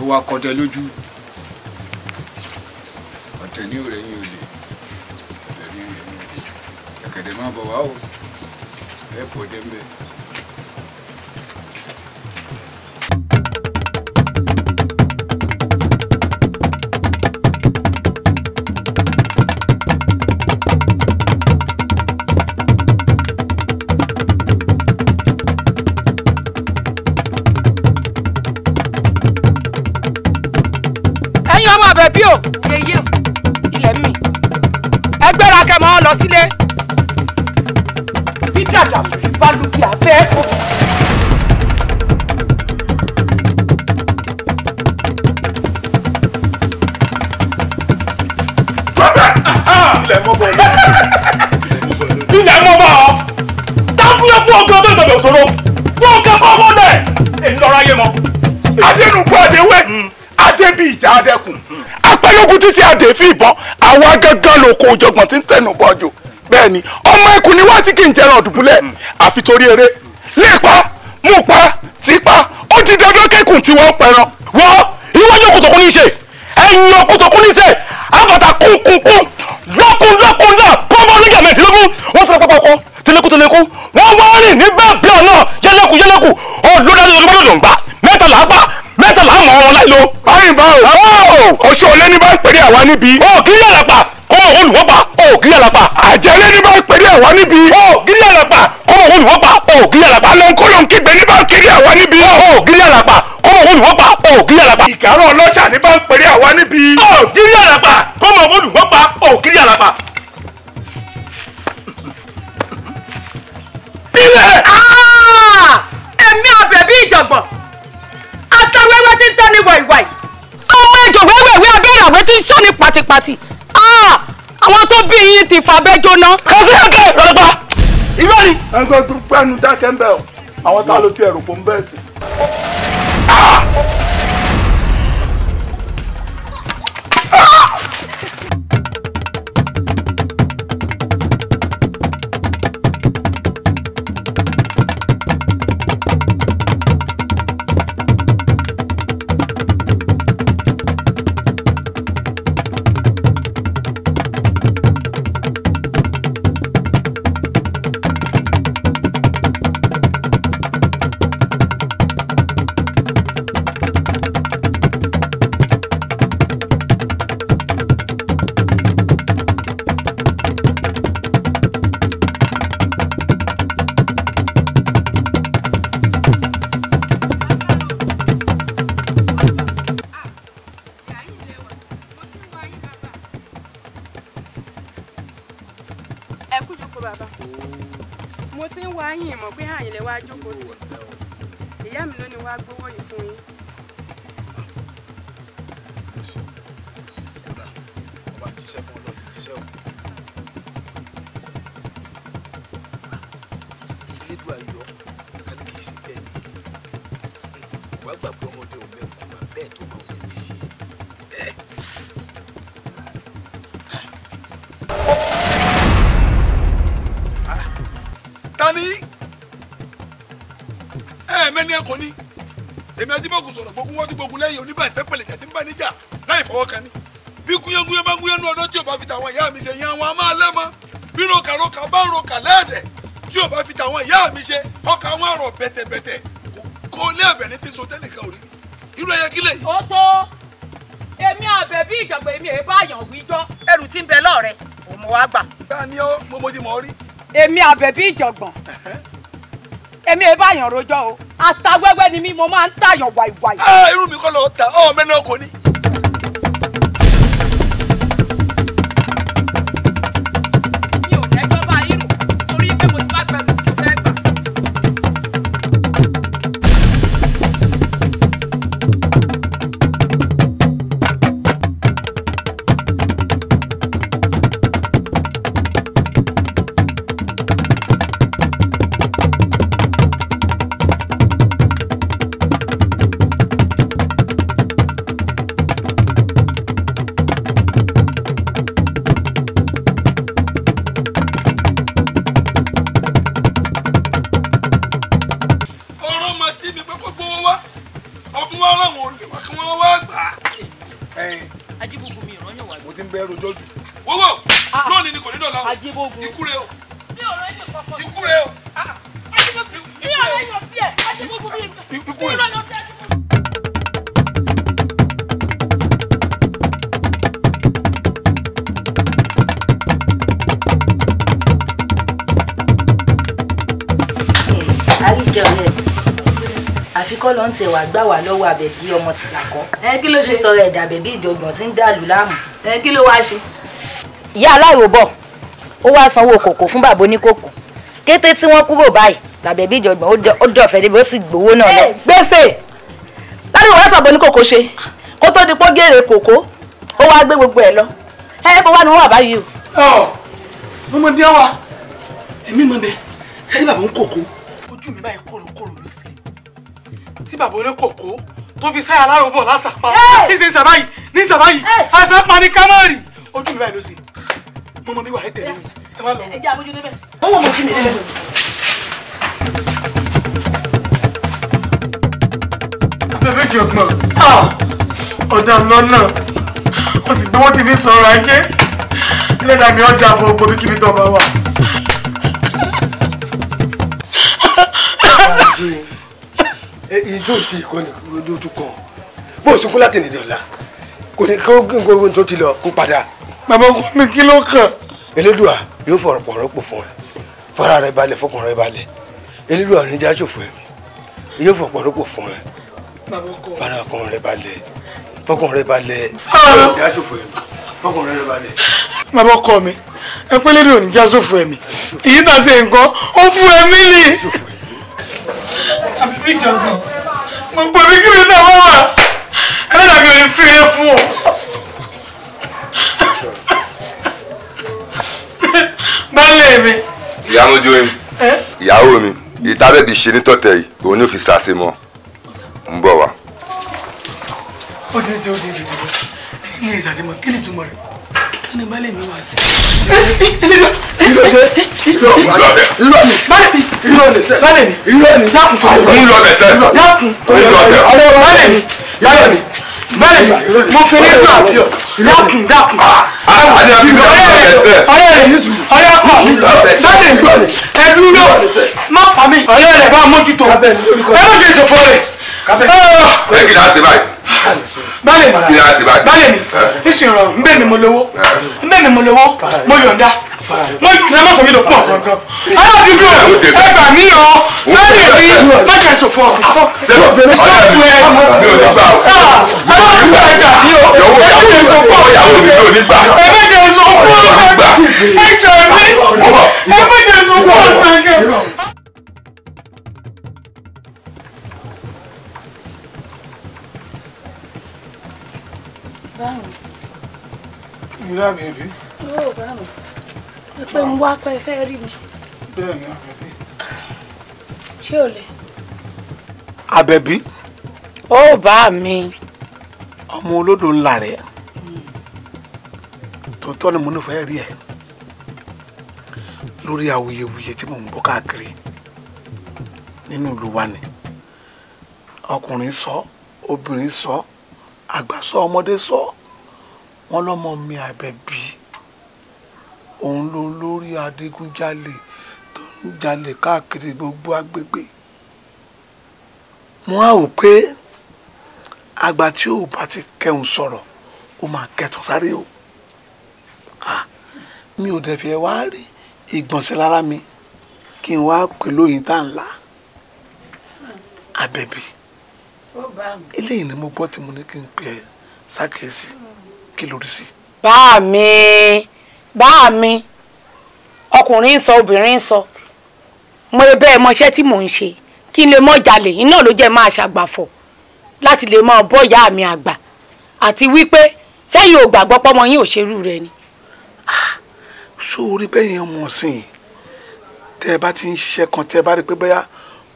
[SPEAKER 3] Ó wá kọdẹ lójú. Ọ̀tẹ̀ ní òrẹ́ yín olè. Ọ̀tẹ̀ ní òrẹ́ yín olè. Ẹ̀kẹ̀dẹ̀ máa bọ̀ wá o. Ẹ bọ̀ dé ń bẹ̀.
[SPEAKER 4] Ẹ̀yin ọmọ Àbẹ̀bí o yeye ilẹ̀ mi ẹgbẹ́ra kẹmọ́ lọ sílé bí dàdà bá lùkì àfẹ́.
[SPEAKER 9] Ilẹ̀ mọ́ bọ̀ lọ.
[SPEAKER 7] Ilẹ̀ mọ́ bọ̀ ọ́ dábúyẹ́ fún ọgbọ́n ọdún ìdọ̀bẹ̀ òṣòro fún ọkẹ́ kọ́ ọmọ lẹ̀ èyí lọ́ọ́ ráyé mọ́.
[SPEAKER 9] Adẹnukú Adéwé adébí ìjà adẹkùn apẹ́lógún títí adé fi ìbọn àwa gángan lóko òjọ̀gbọ̀n tí ń tẹnu bọ́jọ bẹ́ẹ̀ ni ọmọ ẹkùn ni wá tí kì í jẹran ọ̀dùbúlẹ̀ àfi torí eré lépa mú pa tí pa ó ti dandan kẹ́kùn tí wọ́n pẹran.
[SPEAKER 7] Wọ́n iwájú kòtòkún ní í ṣe ẹ̀yìn kòtòkún ní í ṣe àbàtà kúnkúnkún lọ́kùn lọ́kùn náà pọ́nmọ́ oníjà mẹ́ẹ̀ẹ́dínlógún wọ́n fẹ́ pọ́pọ́ kọ́ tẹlẹkùtẹlẹkù wọ́n wá rìn ní bẹ́ẹ̀ bẹ́ẹ̀ náà yẹlẹ́kù yẹlẹ́kù olódàdé olùmọ́dọ̀dọ̀ mẹ́tàlá pa mẹ́tàlá mọ̀ ọ́n láì lo.
[SPEAKER 9] Báyìí bá o oṣù olé ní bá ń pèrè àwa níbi.
[SPEAKER 7] O kì í yàrá pa kọ́mọ olùwọ́ pa o kì í yàrá pa.
[SPEAKER 9] Àjẹlé ní bá ń pèrè àwa níbi.
[SPEAKER 7] O kì í yàrá pa kọ́mọ olùwọ́ pa o kì í yàrá pa.
[SPEAKER 9] Alọ́nkọ́lọ́ ń kígbe ní bá ń kiri àwa níbi.
[SPEAKER 7] O kì í yàrá pa kọ́mọ olùwọ́ pa o kì í yàrá pa.
[SPEAKER 9] Ìkàrọ̀ ọlọ́ṣà ní bá ń pèrè àwa níbi.
[SPEAKER 7] O kì í yàrá pa kọ́mọ olùwọ́ pa o kì í yàrá pa.
[SPEAKER 4] Ilẹ̀. Èmi Àbẹ̀bí Ìjàngbọ̀n atawẹ́wẹ́ tí ń tẹ́ ní wàìwàì ọmọ ejò wẹ́wẹ́wẹ́ abẹ́rẹ́ àwẹ́ tí ń sọ ní pàtìpàtì. Àwọn tó bí yín ti fàbẹ́ jóná.
[SPEAKER 6] Kò sí ẹ̀kẹ́ rọ̀lọ́pàá irọ́ ni.
[SPEAKER 9] Ẹgbẹ́ tó pẹ́nu dákẹ́ ń bẹ̀ ọ́ àwọn tá ló ti ẹ̀rù pọ̀ ń bẹ́ẹ̀ sí.
[SPEAKER 13] Kò ní èmi ajíbọ̀gùn sọ̀rọ̀ gbógun wọ́n ti gbógun lẹ́yìn oníbàtẹ́ pẹ̀lẹ́jà tí ń bá níjà láì fọwọ́ kan ní. Bí gúnyángúnyán bá ń gúnyán ní ọdún tí ò bá fi tàwọn ìyá mi ṣe yan àwọn a máa lẹ́mọ. Bí rokaroka bá ń roka lẹ́ẹ̀dẹ̀ tí ò bá fi tàwọn ìyá mi ṣe ọkà wọn àrọ̀ bẹ̀tẹ̀bẹ̀tẹ̀ kó lé ẹ̀bẹ̀ ní ti so tẹ́nìkan ò rí rí. Irú ẹyẹ kílẹ̀ yìí.
[SPEAKER 4] Ó tó èmi Àbẹ̀bí ìjọ̀gbọ̀n èmi èé bá àyàn wíjọ́ ẹrù tí ń bẹ lọ́ọ̀rẹ́ òun mo wá gbà.
[SPEAKER 13] Ta ni ó mo mo ti mọ̀ ọ́ rí.
[SPEAKER 4] Èmi Àbẹ̀bí ìjọ̀gbọ̀n èmi èé bá àyàn rojọ́ o. Àtàwẹ́wẹ́ ni mí mo máa ń tàyàn wàìwàì.
[SPEAKER 13] Irú mi kọ́ lọ ta ọ mẹ́rin ọkọ ni.
[SPEAKER 4] Mi ò lẹ́jọ́ bá yín rò torí pé mo ti wá gbẹrù tí mo fẹ́ gbà. Ajíbógun.
[SPEAKER 13] Ikú rẹ o.
[SPEAKER 4] Mi ò rẹ́ yàn kankan.
[SPEAKER 13] Ikú rẹ o.
[SPEAKER 4] Ajíbógun. Mi ò rẹ́ yàn sí ẹ̀. Ajíbógun mi.
[SPEAKER 13] Ikú
[SPEAKER 4] Mi ò
[SPEAKER 13] rẹ.
[SPEAKER 4] rẹ́ yàn sí ẹ̀.
[SPEAKER 15] Àríkẹ́ ọ̀rẹ́ mi àfi kọ́ ló ń tẹ̀ wá gbà wá lọ́wọ́ Àbẹ̀bí ọmọ Sàlàkọ́. Kí ló ṣe sọ̀rọ̀ ẹ̀dà Àbẹ̀bí ìjọ̀gbọ̀n tí ń dàlú láàmú. Kí ló wáá ṣe. Ìyá aláìròbọ̀ ó wá sanwó kòkó fún bàbá oníkòkò kété tí wọ́n kúrò báyìí làbẹ̀bí ìjọ̀gbọ̀n ó dọ̀fẹ́ débi ó sì gbowó náà lọ.
[SPEAKER 16] Gbèsè ládùúgbò wá tàbí oníkòkò ṣe kó tó di pọ́ gèrè kòkó ó wá gbé gbogbo ẹ̀ lọ ẹ bó wá ni wọ́n wà báyìí o.
[SPEAKER 17] Ọ mo mọ díẹ̀ wa èmi mọ bẹ sẹ́ni bàbá ń kòkó ojú mi báyìí kòròkòrò ló sí tí bàbá oníkòkó tó fi sáyà aláròbọ̀ lásàpá níṣẹ́ sàbáyì ní sàbáyì àṣàpá ní kámárì ojú mi báyìí ló sí mo mọ bí wà á tẹ̀lé mi ẹ wá lọ.
[SPEAKER 16] Ẹ jẹ́ àbójú débẹ̀. Ó wọ̀ mọ́ ojú mi débẹ̀.
[SPEAKER 17] Àbẹ̀bí ìjọ̀gbọ̀n ọ̀dà lọ́nà ó sì gbé wọ́n ti fi sọ̀rọ̀ ajé lẹ́dàá mi ọjà fún gbogbo kíbi tó bá wà.
[SPEAKER 13] Ìjọ ṣe ìkọ́ni ló tún kàn bó o sunkún láti nìdí ọ̀la kò ní kó gbogbo tó ti lọ kó padà.
[SPEAKER 17] Bàbá ọkọ mi kí ló kàn.
[SPEAKER 13] Elédùà yóò fọ̀rọ̀ pọ̀ rọ́pò fún ẹ fara rẹ balẹ̀ fọkàn rẹ balẹ̀ Elédùà ní já ṣòfò ẹ yóò fọ̀pọ̀ rọ́pò fún ẹ fara ọkàn rẹ balẹ̀ fọkàn rẹ balẹ̀ já ṣòfò ẹ fọkàn rẹ balẹ̀.
[SPEAKER 17] Bàbá ọkọ mi ẹ pé lédè òní já ṣòfò ẹ̀mí èyí náà ṣe nǹkan ó fún ẹ̀mí ni. Àbẹ̀bí ìjọ̀gbọ̀n mo gbọ́ bí kí mi náà wá wà ẹlẹ́dàá mi ò ní fi é fún ọ.
[SPEAKER 18] tábẹ̀bí ṣe ní tọ̀tẹ̀ yìí òun ní fi sàṣe mọ́ ń bọ̀ wá.
[SPEAKER 17] Ó ti ń ṣe ó ti ń ṣe kí ni ìsàṣemọ kí ni ìtumọ̀ rẹ̀ kí ni baálé mi wá sí. Baálé mi mo fi ní gbà dákun dákun. Ọ̀rẹ́ rẹ̀ ọ̀rẹ́ kọ̀ baálé mi ẹ dúró má pa mí ọ̀rẹ́ rẹ̀ bá mójútó ẹ má jẹ́ ìṣòfò rẹ̀.
[SPEAKER 18] Kí ni a ṣe báyìí?
[SPEAKER 17] Baálé mi baálé mi ìsìn ìrọ̀rùn nbẹ́ mi mo lówó nbẹ́ mi mo lówó mo yọ̀ǹda mo yọ̀ǹda má sọ mi lò pọ̀ ọ̀sán kan. Aládùúgbò ẹ gbà mí o baálé mi má jẹ́ ìṣòfò ọ̀sán ẹ aládùúgbò ẹ gbà mí o ẹ má jẹ́ ìṣòfò ẹ má jẹ́ ìṣòfò ẹ gbà mí ẹ má jẹ́ ìṣòfò ọ̀sán kan.
[SPEAKER 13] Ìyá bèbí.
[SPEAKER 10] Ó bá mi. Ẹ pé ń wá pé fẹ́ rí mi.
[SPEAKER 13] Bẹ́ẹ̀ ni Àbẹ̀bí.
[SPEAKER 10] Ṣé o lè?
[SPEAKER 13] Àbẹ̀bí.
[SPEAKER 4] Ó bá mi.
[SPEAKER 13] Ọmọ olódò ńlá rẹ̀. Tòótọ́ ni mo nífẹ̀ẹ́ rí ẹ. Lórí awuyewuye tí mò ń gbọ́ káàkiri nínú ìlú wa ni. Ọkùnrin sọ, obìnrin sọ, àgbà sọ, ọmọdé sọ. Wọ́n lọ́mọ mi Àbẹ̀bí òun ló lórí adigunjalè tó ń jalè káàkiri gbogbo agbègbè. Mo á wò pé àgbà tí ò bá ti kẹun sọ̀rọ̀ ó máa kẹtàn sáré o. Mi ò dẹ̀ fẹ́ wá rí ìgbọ̀nsẹ̀ lára mi kí n wá pè lóyún tá ń la. Àbẹ̀bí eléyìí ni mo gbọ́ tí mo ní kí n pè ẹ́ sákèésí. Kí ló rí sí.
[SPEAKER 4] Bá mi ọkùnrin ń sọ obìnrin ń sọ mo bẹ́ẹ̀ mọṣẹ́ tí mò ń ṣe kí n lè mọ́ jalè iná ló jẹ́ máa ṣàgbàfọ̀ láti lè máa bọ́ ìyá mi àgbà àti wípé sẹ́yìn ò gbàgbọ́ pọ́mọ yín ò ṣerú rẹ ni.
[SPEAKER 13] Ṣó o rí bẹ́yẹn ọmọ ọ̀sìn tẹ́ ẹ bá ti ń ṣiṣẹ́ kan tẹ́ ẹ bá rí pé bóyá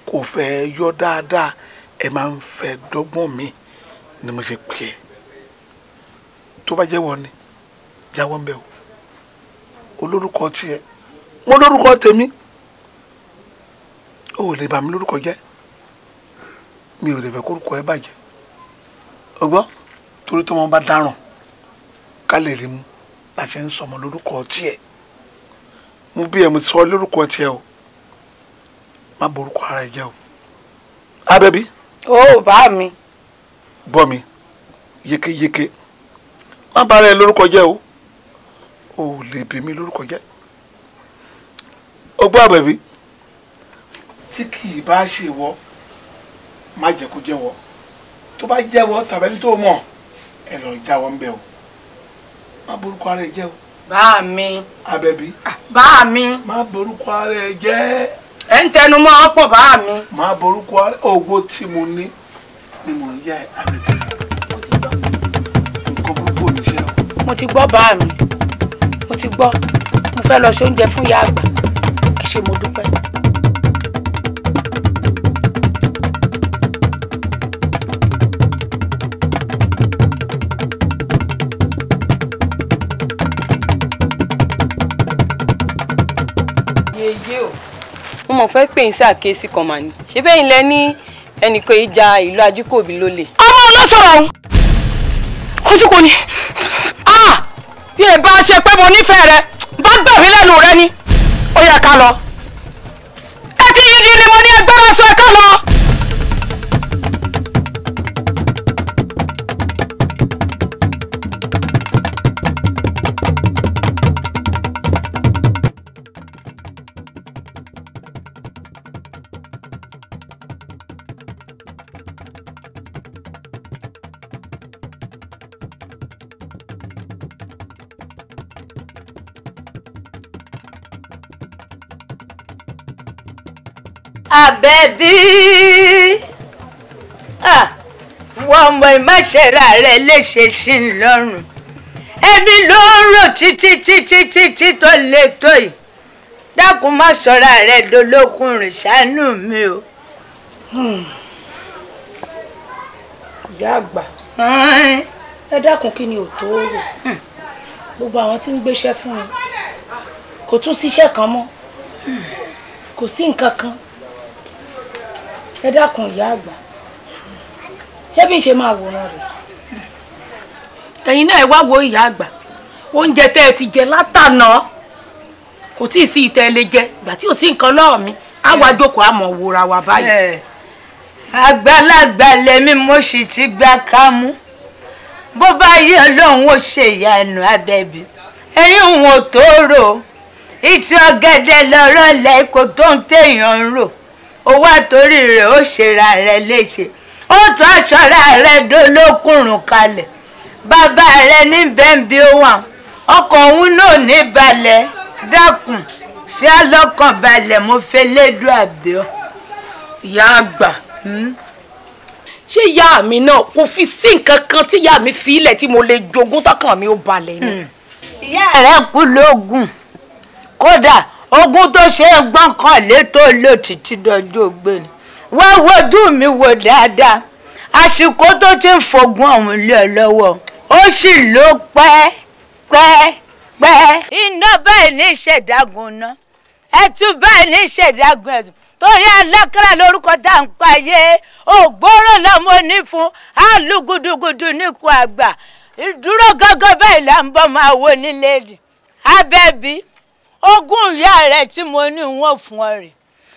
[SPEAKER 13] kò fẹ́ yọ dáadáa ẹ máa ń fẹ́ dọ́gbọ́n mi ni mo ṣe pè é. Tó bá jẹ́wọ́ ni jáwọ́ ń bẹ̀ o. Olórúkọ tiẹ̀ mo lórúkọ tèmi o ò lè bà mí lórúkọ jẹ́ mi ò lè fẹ́ kórúkọ ẹ bàjẹ́ o gbọ́ torí tó wọn bá dáràn ká lè rí mu la ṣe ń sọmọ lórúkọ tiẹ̀ mo bí ẹ mo sọ lórúkọ tiẹ̀ o má borúkọ ara ẹ jẹ́ o. Àbẹ̀bí.
[SPEAKER 4] Ó bá mi.
[SPEAKER 13] Gbọ́ mi yékéyéké má bára ẹ lórúkọ jẹ́ o ò lè bí mi lórúkọ jẹ́ o gbọ́ Àbẹ̀bí tí kì í bá ṣe wọ má jẹ́ kó jẹ́wọ́ tó bá jẹ́wọ́ tàbí ẹni tó mọ̀ ẹ lọ jáwọ́ ń bẹ̀ o má borúkọ ara ẹ jẹ́ o.
[SPEAKER 4] Bá mi.
[SPEAKER 13] Àbẹ̀bí.
[SPEAKER 4] Bá mi.
[SPEAKER 13] Má borúkọ ara ẹ jẹ́.
[SPEAKER 4] Ẹ ń tẹnu mọ́ ọ̀pọ̀ bá mi.
[SPEAKER 13] Má borúkọ ara owó tí mo ní ni mò ń yá ẹ Àbẹ̀bí.
[SPEAKER 4] Mo ti gbọ́ bá mi mo ti gbọ́ mo fẹ́ lọ ṣe oúnjẹ fún ìyá àgbà ẹ ṣé mo dúpẹ́.
[SPEAKER 2] Yeye o mo mọ̀ fẹ́ pè ń sí àkíyèsí kan mà ní ṣé bẹ́ẹ̀ ilẹ̀ ní ẹnìkan ìjà ìlú Ajíkòbí lólè.
[SPEAKER 4] Ọmọ ọlọ́sọ̀rọ̀ ọ̀hún kojú kò ní. Bí ẹ bá ṣe pé mo nífẹ̀ẹ́ rẹ bá gbà mí lẹ́nu rẹ ni ó yẹ ká lọ. Ẹ ti yí di ni mo ní ẹgbẹ́ rẹ sọ ẹ ká lọ.
[SPEAKER 12] Àbẹ̀bí wọ́n mọ ìmáṣẹ́ra rẹ̀ léṣe sí i lọ́rùn ẹbí ló ń rò títí títí títí tó le tó yìí dákun má sọ̀rọ̀ rẹ̀ dolókùnrin ṣàánú mi o.
[SPEAKER 4] Ìyá àgbà, ẹ dákun, kí ni ò tó rò? Gbogbo àwọn tí ń gbéṣẹ́ fún mi, kò tún síṣẹ́ kan mọ́, kò sí nǹkan kan. Ẹ dákun ìyá àgbà, ṣé bí n ṣe máa wòran rẹ̀? Ẹ̀yin náà ẹ wá wo ìyá àgbà, oúnjẹ tẹ́ ẹ ti jẹ látànà kò tí ì sí ìtẹ́ ẹ lè jẹ. Ìgbà tí ò sí nǹkan lọ́ọ̀ mi, á wá jókòó àmọ́ wòra wa báyìí.
[SPEAKER 12] Àgbàlagbà lèmi, mo sì ti gbà kámú. Bó bá yẹ Ọlọ́run ó ṣe ìyanu. Abẹ́bí, ẹ̀yìn òun ò tó rò ìtì ọ̀gẹ̀dẹ̀ lọ́rọ̀ lẹ́kọ̀ọ́ tó ń téèyàn ń rò. Ó wá torí rẹ̀ ó ṣera rẹ̀ léṣe, ó tún aṣọra rẹ̀ dolókùnrùn kalẹ̀. Bàbá rẹ̀ níbẹ̀ ń bí ó wà, ọkàn òun náà ní balẹ̀. Dákun, fi alọ́kàn balẹ̀, mo fẹ́ lédùn àbíọ́.
[SPEAKER 4] Ìyá àgbà, ṣé ìyá mi náà kò fi sí nǹkan kan tí ìyá mi fi ilẹ̀ tí mo lè jogún tọkàn mi ó balẹ̀ ni?
[SPEAKER 12] Ìyá rẹ̀ kú lóògùn, kódà ogún tó ṣe é gbọ́nkàn létò lò títí dọjọ́ ògbéni. Wá wojú mi wò dáadáa, àsìkò tó ti ń fogun ọ̀hún lé ọ lọ́wọ́, ó sì ló pẹ́ pẹ́ pẹ́. Iná báyìí ní ìṣẹ̀dágun ná, ẹtú báyìí ní ìṣẹ̀dágun ẹ̀sùn, torí alákàrà lórúkọ tá à ń payé ògbóró lọmọ onífun alúgudugudu níkù àgbà ìdúró gángan báyìí là ń bọ́ máa wo nílé rì. Abẹ́bí, ogún ìyá rẹ̀ tí mo ní wọ́n fún ọ rè,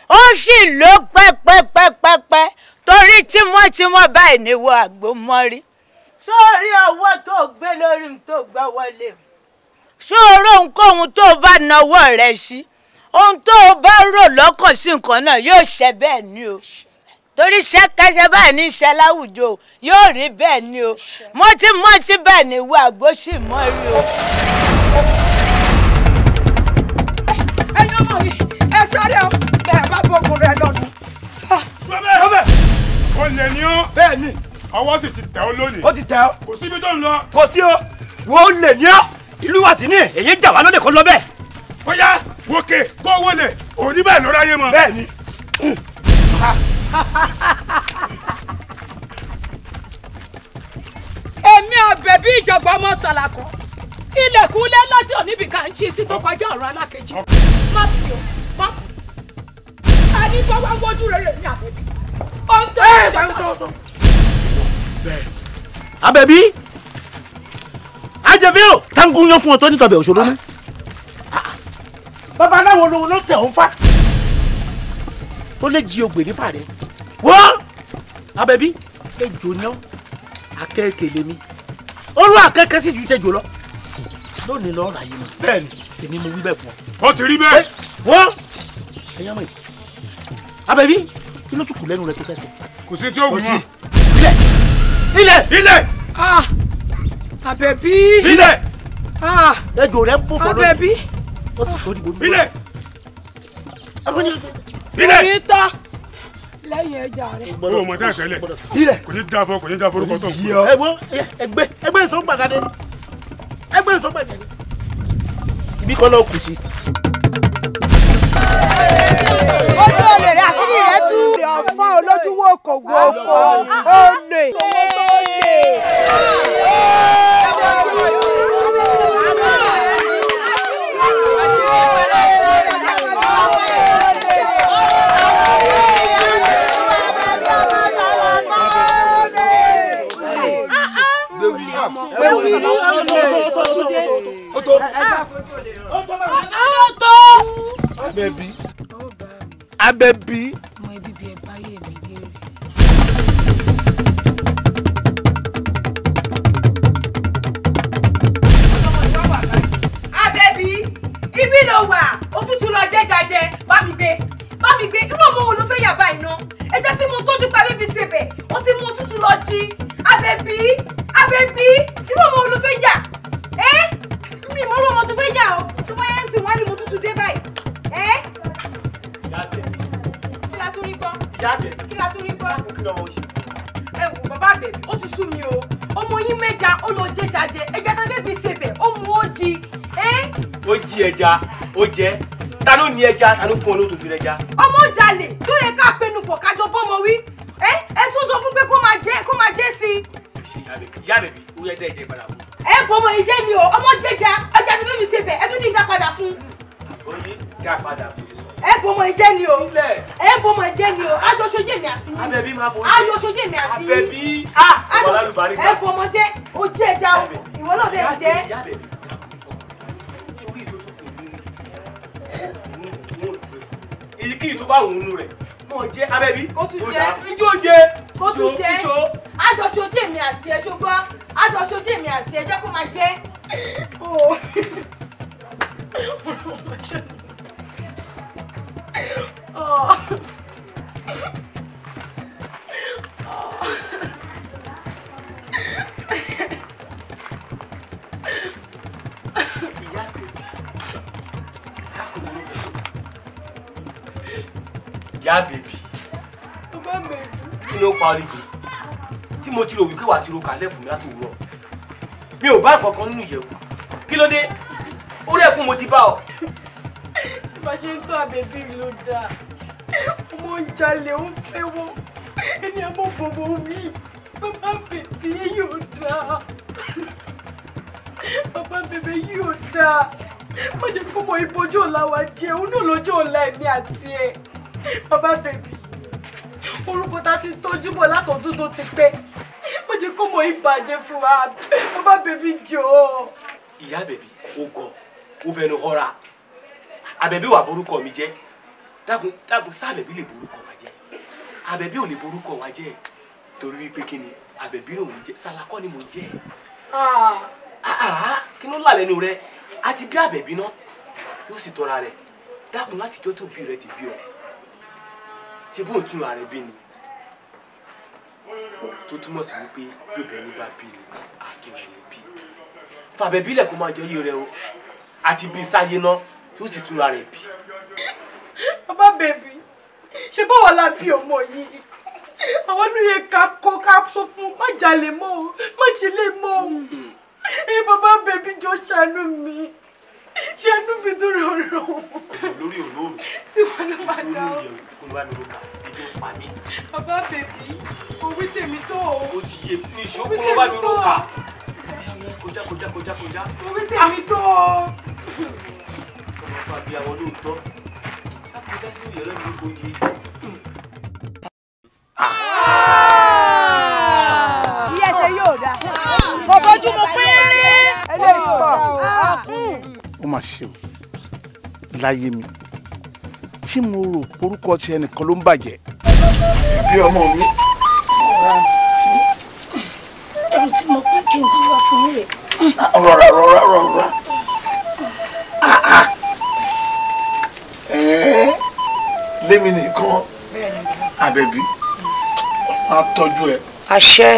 [SPEAKER 12] ó sì ló pẹ́pẹ́pẹ́pẹ́, torí tímọ́tímọ́ báyìí ní wọ àgbo mọ́rí. Sórí ọwọ́ tó gbé lórí mi tó gbá wọlé, sóòrò ohunkóhun tó bá nawọ́ rẹ̀ sí, ohun tó o bá rò lọ́kàn sí nǹkan náà yóò ṣe bẹ́ẹ̀ ni o, torí ṣẹ́kẹ́ṣẹ́ báyìí ní ṣe láwùjọ, yóò rí bẹ́ẹ̀ ni o. Mọ́tímọ́tí bẹ́ẹ̀ ni ìwọ àgbo sì mọ́ rí o.
[SPEAKER 1] Ẹ̀yin ọmọ mi, ẹ sáré o, bẹ́ẹ̀ bá bókun rẹ lọ́nu.
[SPEAKER 3] Bẹ́ẹ̀ o lè ní ọ́. Bẹ́ẹ̀ ni, ọwọ́ sì ti tẹ̀ ọ́ lónìí.
[SPEAKER 6] Ó ti tẹ̀ ọ́.
[SPEAKER 3] Kò síbi tó ń lọ.
[SPEAKER 6] Kò sí o, wọ́n lè ní ọ́. Ìlú wa sì ní èyí jà wá lóde kó lọ bẹ́ẹ̀.
[SPEAKER 3] Bóyá wòkè kó wọlé òní bẹ́ẹ̀ lọ́rọ̀ ayé mọ́.
[SPEAKER 6] Bẹ́ẹ̀ ni.
[SPEAKER 4] Èmi Àbẹ̀bí ìjọba ọmọ Sàlàkọ́, ilẹ̀kùn ilé lọ́jọ́ níbi ká ń ṣí sí tó kọjá ọ̀rọ̀ alákejì. Má bì ó, má bì ó. Ẹni bá wá wojú rere ní Àbẹ̀bí. Ó ń tọ́ ìṣẹ̀dá.
[SPEAKER 11] Àbẹ̀bí, ajẹbí o, tangu yan fún ọ tó nítọbẹ òṣòro ní. Babaláwo ló ló tẹ̀ ọ́n fa tó lè jí ogbè nífà rẹ. Wọ́n Àbẹ̀bí, ejò ní ọ́, akẹ́kẹ́ lèmi, olú akẹ́kẹ́ sì ju tẹ́jọ lọ lónìí lọ́ọ́ ràyè mọ́.
[SPEAKER 3] Bẹ́ẹ̀ni,
[SPEAKER 11] tèmi mo wí bẹ́ẹ̀ fún ọ.
[SPEAKER 3] Ó ti rí bẹ́ẹ̀.
[SPEAKER 11] Wọ́n ẹ̀yàn mọ̀ yìí, Àbẹ̀bí, kí ló tún kù lẹ́nu rẹ tó fẹ́ sọ?
[SPEAKER 3] Kò sí tí ó wù wọ́n.
[SPEAKER 11] Ilẹ̀, ilẹ̀,
[SPEAKER 3] ilẹ̀.
[SPEAKER 1] Àbẹ̀bí.
[SPEAKER 3] Ilẹ̀.
[SPEAKER 11] Ejò rẹ bò fọ lónìí.
[SPEAKER 1] Àbẹ̀bí.
[SPEAKER 11] Ó sì tó dìbò nígbà.
[SPEAKER 3] Ilẹ̀. Ilẹ̀.
[SPEAKER 4] Omi tán lẹ́yìn ẹja rẹ̀.
[SPEAKER 3] O mọ̀ dáa tẹ́lẹ̀.
[SPEAKER 11] Ilẹ̀.
[SPEAKER 3] Kò ní dáa fún ọ, kò ní dáa fún orúkọ tó ń kú.
[SPEAKER 11] Ẹ wo ẹgbẹ́ ẹgbẹ́ ìsọ gbàgede, ẹgbẹ́ ìsọ gbàgede, ibi kan náà kù sí.
[SPEAKER 1] Ojú olè rẹ̀, àṣírí rẹ̀ tú.
[SPEAKER 19] Ọ̀fọ́n olójú wòkò wòkò olè.
[SPEAKER 5] Àbẹ̀bí, Àbẹ̀bí.
[SPEAKER 4] Ọmọ ẹbí bíi ẹ báyé mi dé rí.
[SPEAKER 2] Àbẹ̀bí, ibi ló wà, òtútù lọ jẹ́jàjẹ. Bá mi gbé, bá mi gbé. Irú ọmọ wo ló fẹ́ yà báyìí ná? Ẹja tí mo tọ́jú parí fi ṣèbẹ̀, ó ti mú òtútù lọ jí. Àbẹ̀bí, Àbẹ̀bí, irú ọmọ wo ló fẹ́ yà? Ẹ́ mi mọ̀ irú ọmọ tó fẹ́ yà o, tó bá yẹn ń sìn wá ní mo tútù dé báyìí. Ẹ́ kí la tún rí gbọ́? Kí la tún rí gbọ́? Ẹ wò bàbá Àbẹ̀bí, ó ti sú mi o. Ọmọ yín mẹ́ja, ó lọ jẹ́jàjẹ, ẹja tó fẹ́ fi ṣèbẹ̀, ó mú ó jí.
[SPEAKER 6] Ó jí ẹja, ó jẹ.
[SPEAKER 7] Ta ló ní ẹja, ta ló fún ọ lóòótọ́ fi rẹja?
[SPEAKER 4] Ọmọ jalè tó yẹ ká pẹnu pọ̀ kájọ bọ́mọ wí. Ẹ tún sọ fún pé kó máa jẹ́ sí i.
[SPEAKER 7] Ṣé ìyá bèbí ó yẹ dẹ́ ẹ̀jẹ̀ padà fún.
[SPEAKER 4] Ẹ bọ́ ọmọ yìí jẹ́ ni o, ọmọ jẹja, ọjà tó bẹ́ẹ̀ mi ṣe bẹ̀, ẹ tún ní ìdá padà fún.
[SPEAKER 7] Àgbọ̀yé dá padà bó ṣe sọ.
[SPEAKER 4] Ẹ bọ́ ọmọ yìí jẹ́ ni o. Ẹ bọ́ ọmọ yìí jẹ́ ni o, àjọṣojú èmi àti yín.
[SPEAKER 7] Àbẹ̀bí máa bọ̀
[SPEAKER 4] Àjọṣojú èmi àti yín.
[SPEAKER 7] Àbẹ̀bí ọmọ alálùbáríkà.
[SPEAKER 4] Ẹ bọ́ ọmọ jẹ́, o jẹ́ ẹja o, ìwọ náà dẹ̀ jẹ́.
[SPEAKER 7] Èyíkéyìí tó bá wù ú nù rẹ̀ mọ̀ jẹ́ Àbẹ̀bí.
[SPEAKER 4] Kó tún jẹ́.
[SPEAKER 7] Ijó jẹ́.
[SPEAKER 4] Kó tún jẹ́. Àjọṣojú èmi àti ẹ ṣùgbọ́n àjọṣojú èmi àti ẹ jẹ́ kó máa jẹ́.
[SPEAKER 7] Ìyá bèbí.
[SPEAKER 4] Bàbá bèbí.
[SPEAKER 7] Kí ló pa orí gbé? Tí mo ti rò wípé wà á ti ro kàlẹ́ fún mi láti òwúrọ̀. Mi ò bá nǹkan kan nínú ìyẹ̀wù. Kí ló dé? Orí ẹ̀kún mo ti bá ọ.
[SPEAKER 4] Ṣé bá ṣe ń tọ́ Àbẹ̀bí ló dáa? Ọmọ ń jalè, ó ń fẹ́ wọ́n. Ẹni àmọ́ bọ̀bọ̀ mi. Bàbá bèbí yóò dáa. Bàbá bèbí yóò dáa. Má jẹ́ kó mọ ìbòjú ọ̀la wa jẹ́, òun náà lọ́jọ́ ọ̀la ẹ̀mí àti ẹ̀. Bàbá bèbí, orúkọ tá a ti tọ́jú bọ̀ látọ̀dún tó ti pẹ́, má jẹ́ kó mọ ìbàjẹ́ fún wa. Bàbá bèbí jọ̀ọ́.
[SPEAKER 7] Ìyá bèbí, o gọ̀, o fẹnu họra. Àbẹ̀bí wà borúkọ mi jẹ́. Dákun dákun, sábẹ̀bí lè borúkọ wa jẹ́. Àbẹ̀bí ò lè borúkọ wa jẹ́. Torí wípé kí ni Àbẹ̀bí lòun jẹ́, Sàlàkọ́ ni mò ń jẹ́. Kí ló là lẹ́nu rẹ? A ti bí Àbẹ̀bí náà, yóò sì tọ́ra rẹ̀. Dákun láti jọ́ tó bí rẹ ti bí ọ. Ṣé bóun tún ara rẹ bí ni? Tó túmọ̀ sí wípé bí obìnrin bá bí ni, àtúnra rẹ̀ bí. Fàbẹ̀bí lẹ̀ kó máa jọ yé rẹ o. Àti bí sáyé náà, yóò sì túnra rẹ̀ bí.
[SPEAKER 4] Bàbá bèbí, ṣé báwa la bí ọmọ yìí? Àwọn ló yẹ ká kọ́ ká sọ fún má jalè mọ́ o, má jílé mọ́ o. Ẹ bàbá bèbí jọ ṣàánú mi. Ṣàánú mi tó rọrùn.
[SPEAKER 7] Lórí òlóòrùn.
[SPEAKER 4] Tí wọn ló máa dá o.
[SPEAKER 7] Ìṣòro ìyẹ̀wò kó ló wá mi roka, ìjọ pa mí.
[SPEAKER 4] Bàbá bèbí, orí tèmi tó o.
[SPEAKER 7] Ó ti yé ní ìṣó kó ló wá mi roka. Kọjá kọjá kọjá kọjá.
[SPEAKER 4] Orí tèmi tó o.
[SPEAKER 7] Ọmọ bá bí àwọn lóòótọ́. Sákòjá sí ìyẹ̀rọ mi kò yé.
[SPEAKER 19] Iye ẹsẹ̀ yóò dáa. Kò bójú mu pínrín. Eléyìí pọ̀.
[SPEAKER 5] Ó mà ṣe o láyé mi tí mo rò porúkọ ti ẹnìkan ló ń bàjẹ́ bí ọmọ mi.
[SPEAKER 20] Ẹrù tí mo pé kí n gbé wá fún yín rè.
[SPEAKER 5] Rọra rọra rọra. Lémi nìkan Àbẹ̀bí ọmọ àtọ́jú ẹ.
[SPEAKER 20] Àṣẹ.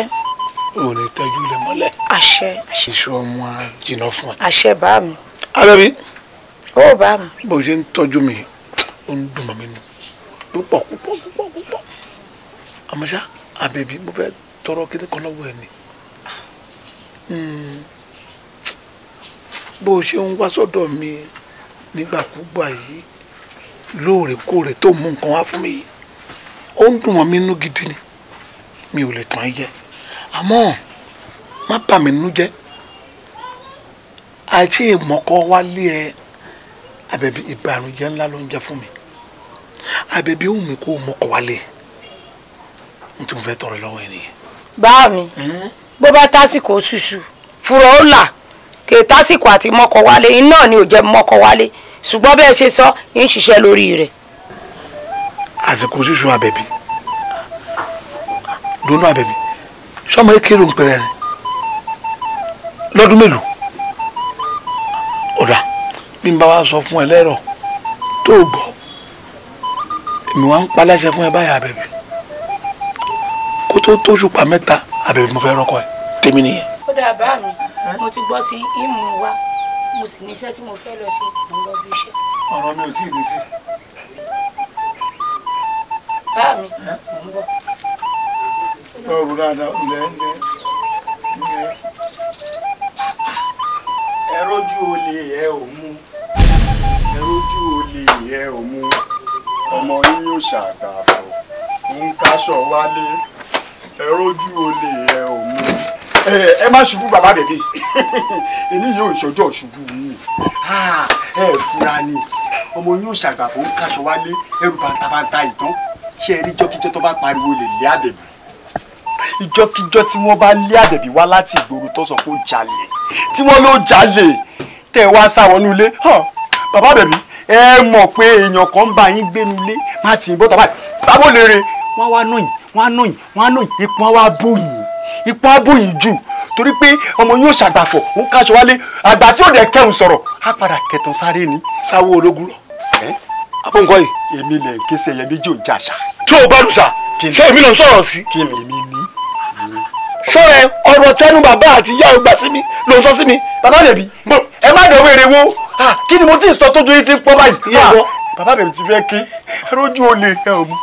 [SPEAKER 5] Ò ní tọ́jú ilẹ̀ mọ́lẹ̀.
[SPEAKER 20] Àṣẹ.
[SPEAKER 5] Iṣu ọmọ á jìnnà fún ẹ.
[SPEAKER 20] Àṣẹ bá mi.
[SPEAKER 5] Àbẹ̀bí.
[SPEAKER 20] Ó bá mi.
[SPEAKER 5] Bó ṣe ń tọ́jú mi, ó ń dùn mọ́ mi nù. Púpọ̀ púpọ̀ púpọ̀ púpọ̀. Àmọ́ ṣá, Àbẹ̀bí mo fẹ́ tọrọ kíní kan lọ́wọ́ ẹ ni. Bó ṣe ń wá sọ́dọ̀ mi nígbàkúgbà yìí lóòrèkóòrè tó mú nǹkan wá fún mi yìí, ó ń dùn mọ́ mi nínú gidi ni. Mi ò lè tàn ẹ́ jẹ. Àmọ́ má bà mí nínú jẹ́. Àti ìmọ̀kọ́ wálé ẹ, Àbẹ̀bí ìbànújẹ́ ńlá ló ń jẹ́ fún mi. Àbẹ̀bí ó wù mí kó o mọ̀kọ́ wálé. N tí mo fẹ́ tọrọ lọ́wọ́ ẹ nìyẹn.
[SPEAKER 20] Bá mi, bó bá tásìkò ṣùṣù, fúrọ̀ ó là, kè tásìkò àti mọ́kọ wálé, iná ni ò jẹ́ mọ́kọ wálé. Ṣùgbọ́n bẹ́ẹ̀ ṣe sọ, ń ṣiṣẹ́ lórí rẹ̀.
[SPEAKER 5] Àsìkò ṣùṣù Àbẹ̀bí. Dùnú Àbẹ̀bí, sọmọ ekele ń pẹrẹ ni. Lọ́dún mélòó? Ọ̀dà bí n bá wa sọ fún ẹ lẹ́rọ̀ tó o gbọ́, èmi wá ń paláṣẹ fún ẹ báyìí Àbẹ̀bí. Kó tó tó ṣùpá mẹ́ta, Àbẹ̀bí mo fẹ́ rọ́kọ ẹ, tèmi nìyẹn.
[SPEAKER 20] Ó dáa bá mi, mo ti gbọ́ ti ìmú wa, mo sì níṣẹ́ tí mo fẹ́ lọ ṣe, mo ń lọ bí iṣẹ́.
[SPEAKER 5] Ọ̀rọ̀ mi ò tí ì ní sí.
[SPEAKER 20] Bá mi, mò ń bọ̀.
[SPEAKER 5] Lọ́rùn dáadáa, ǹlẹ́ ǹlẹ́ ǹlẹ́.
[SPEAKER 7] Ẹ rójú olè ẹ ò mú. Ẹ rójú olè.
[SPEAKER 21] olè ẹ ò mú ọmọ yín yóò ṣàgbàfọ̀ ń káṣọ wálé ẹ rójú olè ẹ ò mú. Ẹ má ṣubú bàbá bèbí, èmi yóò ṣọjọ́ ṣubú yín. Ẹ fura ni ọmọ yóò ṣàgbàfọ̀ ń káṣọ wálé ẹrù bàǹtàbàǹtà ìtàn. Ṣé ẹ rí jọ́kíjọ́ tó bá pariwo lè lé àbẹ̀bí? Ìjọ́kíjọ́ tí wọ́n bá lé àbẹ̀bí wá láti ìgboro tó sọ pé ó jalè, tí wọ́n ló jalè tẹ́ ẹ wá sá wọnú ilé. Bàbá bèbí, ẹ mọ̀ pé èèyàn kan ń bá yín gbénu ilé má tì í bọ́tà báyìí. Báwo lè re? Wọ́n wá nà yín, wọ́n á nà yín, wọ́n á nà yín, ipò á wá bóyìn, ipò á bóyìn jù torí pé ọmọ yóò ṣàgbàfọ̀ ń káṣọ wálé. Àgbà tí ò dẹ̀ kẹ́hùn sọ̀rọ̀ á padà kẹtàn sáré ni.
[SPEAKER 5] Sáwó ológun lọ. Àbọ̀ nǹkan yìí.
[SPEAKER 21] Èmi lẹ̀ ń ké sí ẹyẹ méjì ò ń jàṣà.
[SPEAKER 5] Ṣé o gbádùn sá? Ṣé èmi ló ń sọ̀rọ̀ sí?
[SPEAKER 21] Kí ni èmi ní?
[SPEAKER 5] Sọ̀rọ̀ ọ̀rọ̀ tẹnu bàbá àti ìyá ò gbà sí mi ló ń sọ sí mi.
[SPEAKER 21] Bàbá bèbí, ẹ má dọ̀wọ́ èrè wo. Kí ni mo ti sọ tójú yín ti ń pọ́ báyìí? Bàbá bèbí ti fẹ́ ké. Ẹrú ojú olè ẹ ò mú.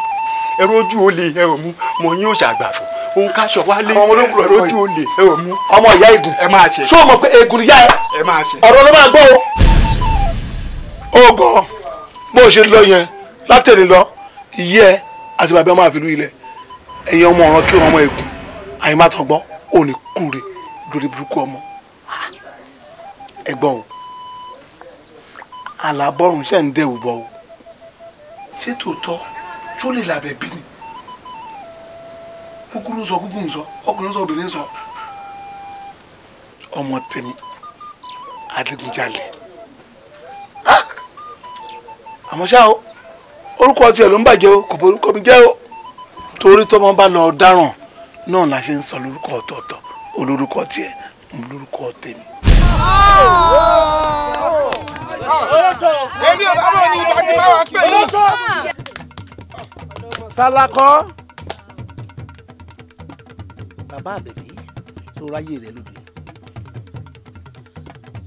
[SPEAKER 21] Ẹrú ojú olè ẹ ò mú. Mọ̀ yín ò ṣàgbàfọ̀. Òun káṣọ wálé. Ẹrú ojú olè ẹ ò mú.
[SPEAKER 5] Ọmọ ìyá egun.
[SPEAKER 21] Ẹ máa ṣe.
[SPEAKER 5] Ṣé o mọ̀ pé egun ni ìyá ẹ?
[SPEAKER 21] Ẹ máa ṣe.
[SPEAKER 5] Ọ̀rọ̀ ló máa gbọ́ o. Ó gbọ́ bó o ṣe lọ yẹn látẹ̀lé lọ ìyẹ́ ẹ àti bàbá máa fi lú ilẹ̀ ẹ̀yin ọmọ ọ̀ràn kí ọmọ egun àyè má tọgbọ́ ò ní kúre lórí burúkú ọmọ. Ẹ̀gbọ́n o, àlàbọ̀rùn ṣe ń dẹ̀wù bọ̀ o. Ṣé tòótọ́ ṣó lè làbẹ̀ bí ni? Kúkúrú ń sọ, kúkú ń sọ, ọkùnrin ń sọ, obìnrin ń sọ. Ọmọ tèmi adigunjalè. Àmọ́ ṣá o, orúkọ tiẹ̀ ló ń bàjẹ́ o, kò borúkọ mi jẹ́ o. Torí tọ́mọ bá lọ dáràn náà la ṣe ń sọ lórúkọ ọ̀tọ̀ọ̀tọ̀, olórúkọ tiẹ̀, olórúkọ tèmi.
[SPEAKER 13] Èmi ò bá bọ̀ ní ìgbà tí máa wá pè yín.
[SPEAKER 11] Sàlàkọ́. Bàbá àbẹ̀bí tó ráyè rẹ̀ lóde.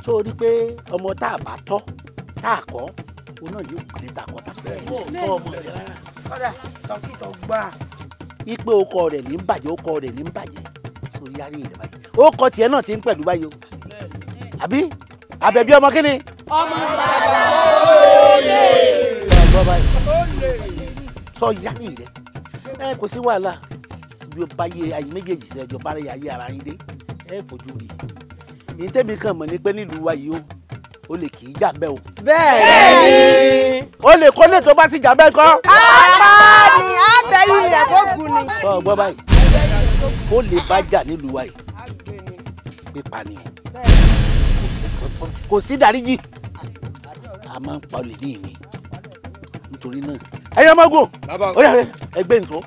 [SPEAKER 11] Tó rí pé ọmọ tá a bá tọ́ tá a kọ́ òun náà yóò gbé takọ́ta. Tọ́ ọmọ rẹ̀ rárá.
[SPEAKER 1] Kọ́dà tọkítọ̀ gbà.
[SPEAKER 11] Ipe ọkọ rẹ̀ ní ń bàjẹ́, ọkọ rẹ̀ ní ń bàjẹ́ sórí ayé rẹ̀ báyìí. Ọkọ tiẹ̀ náà ti ń pẹ̀lú báyìí o. Àbí àbẹ̀bí ọmọ kí ni?
[SPEAKER 1] Ọmọ Sàlàkọ́.
[SPEAKER 11] Sọ yára rẹ̀ ẹ kò sí wàhálà bí o bá yé ayé méjèèjì sí ẹjọ́ bá rẹ̀ ayé ara yín dé ẹ fojú rí ní tẹ́mi kàn mọ̀ ní pé nílùú wa yìí o lè kì í jà bẹ́ẹ̀ o.
[SPEAKER 1] Bẹ́ẹ̀ni.
[SPEAKER 11] O lè kó lè tó bá sì jà bẹ́ẹ̀ kọ́.
[SPEAKER 19] Apá ni abẹ́rù rẹ̀ fógun ni.
[SPEAKER 11] Sọ ọgbọ́n báyìí o lè bá jà nílùú wa yìí pípa ni o kò sí dáríjì a máa ń pa olè ní ìní nítorí náà ẹ̀yin ọmọ ogun ó yá ẹgbẹ́ nìkan.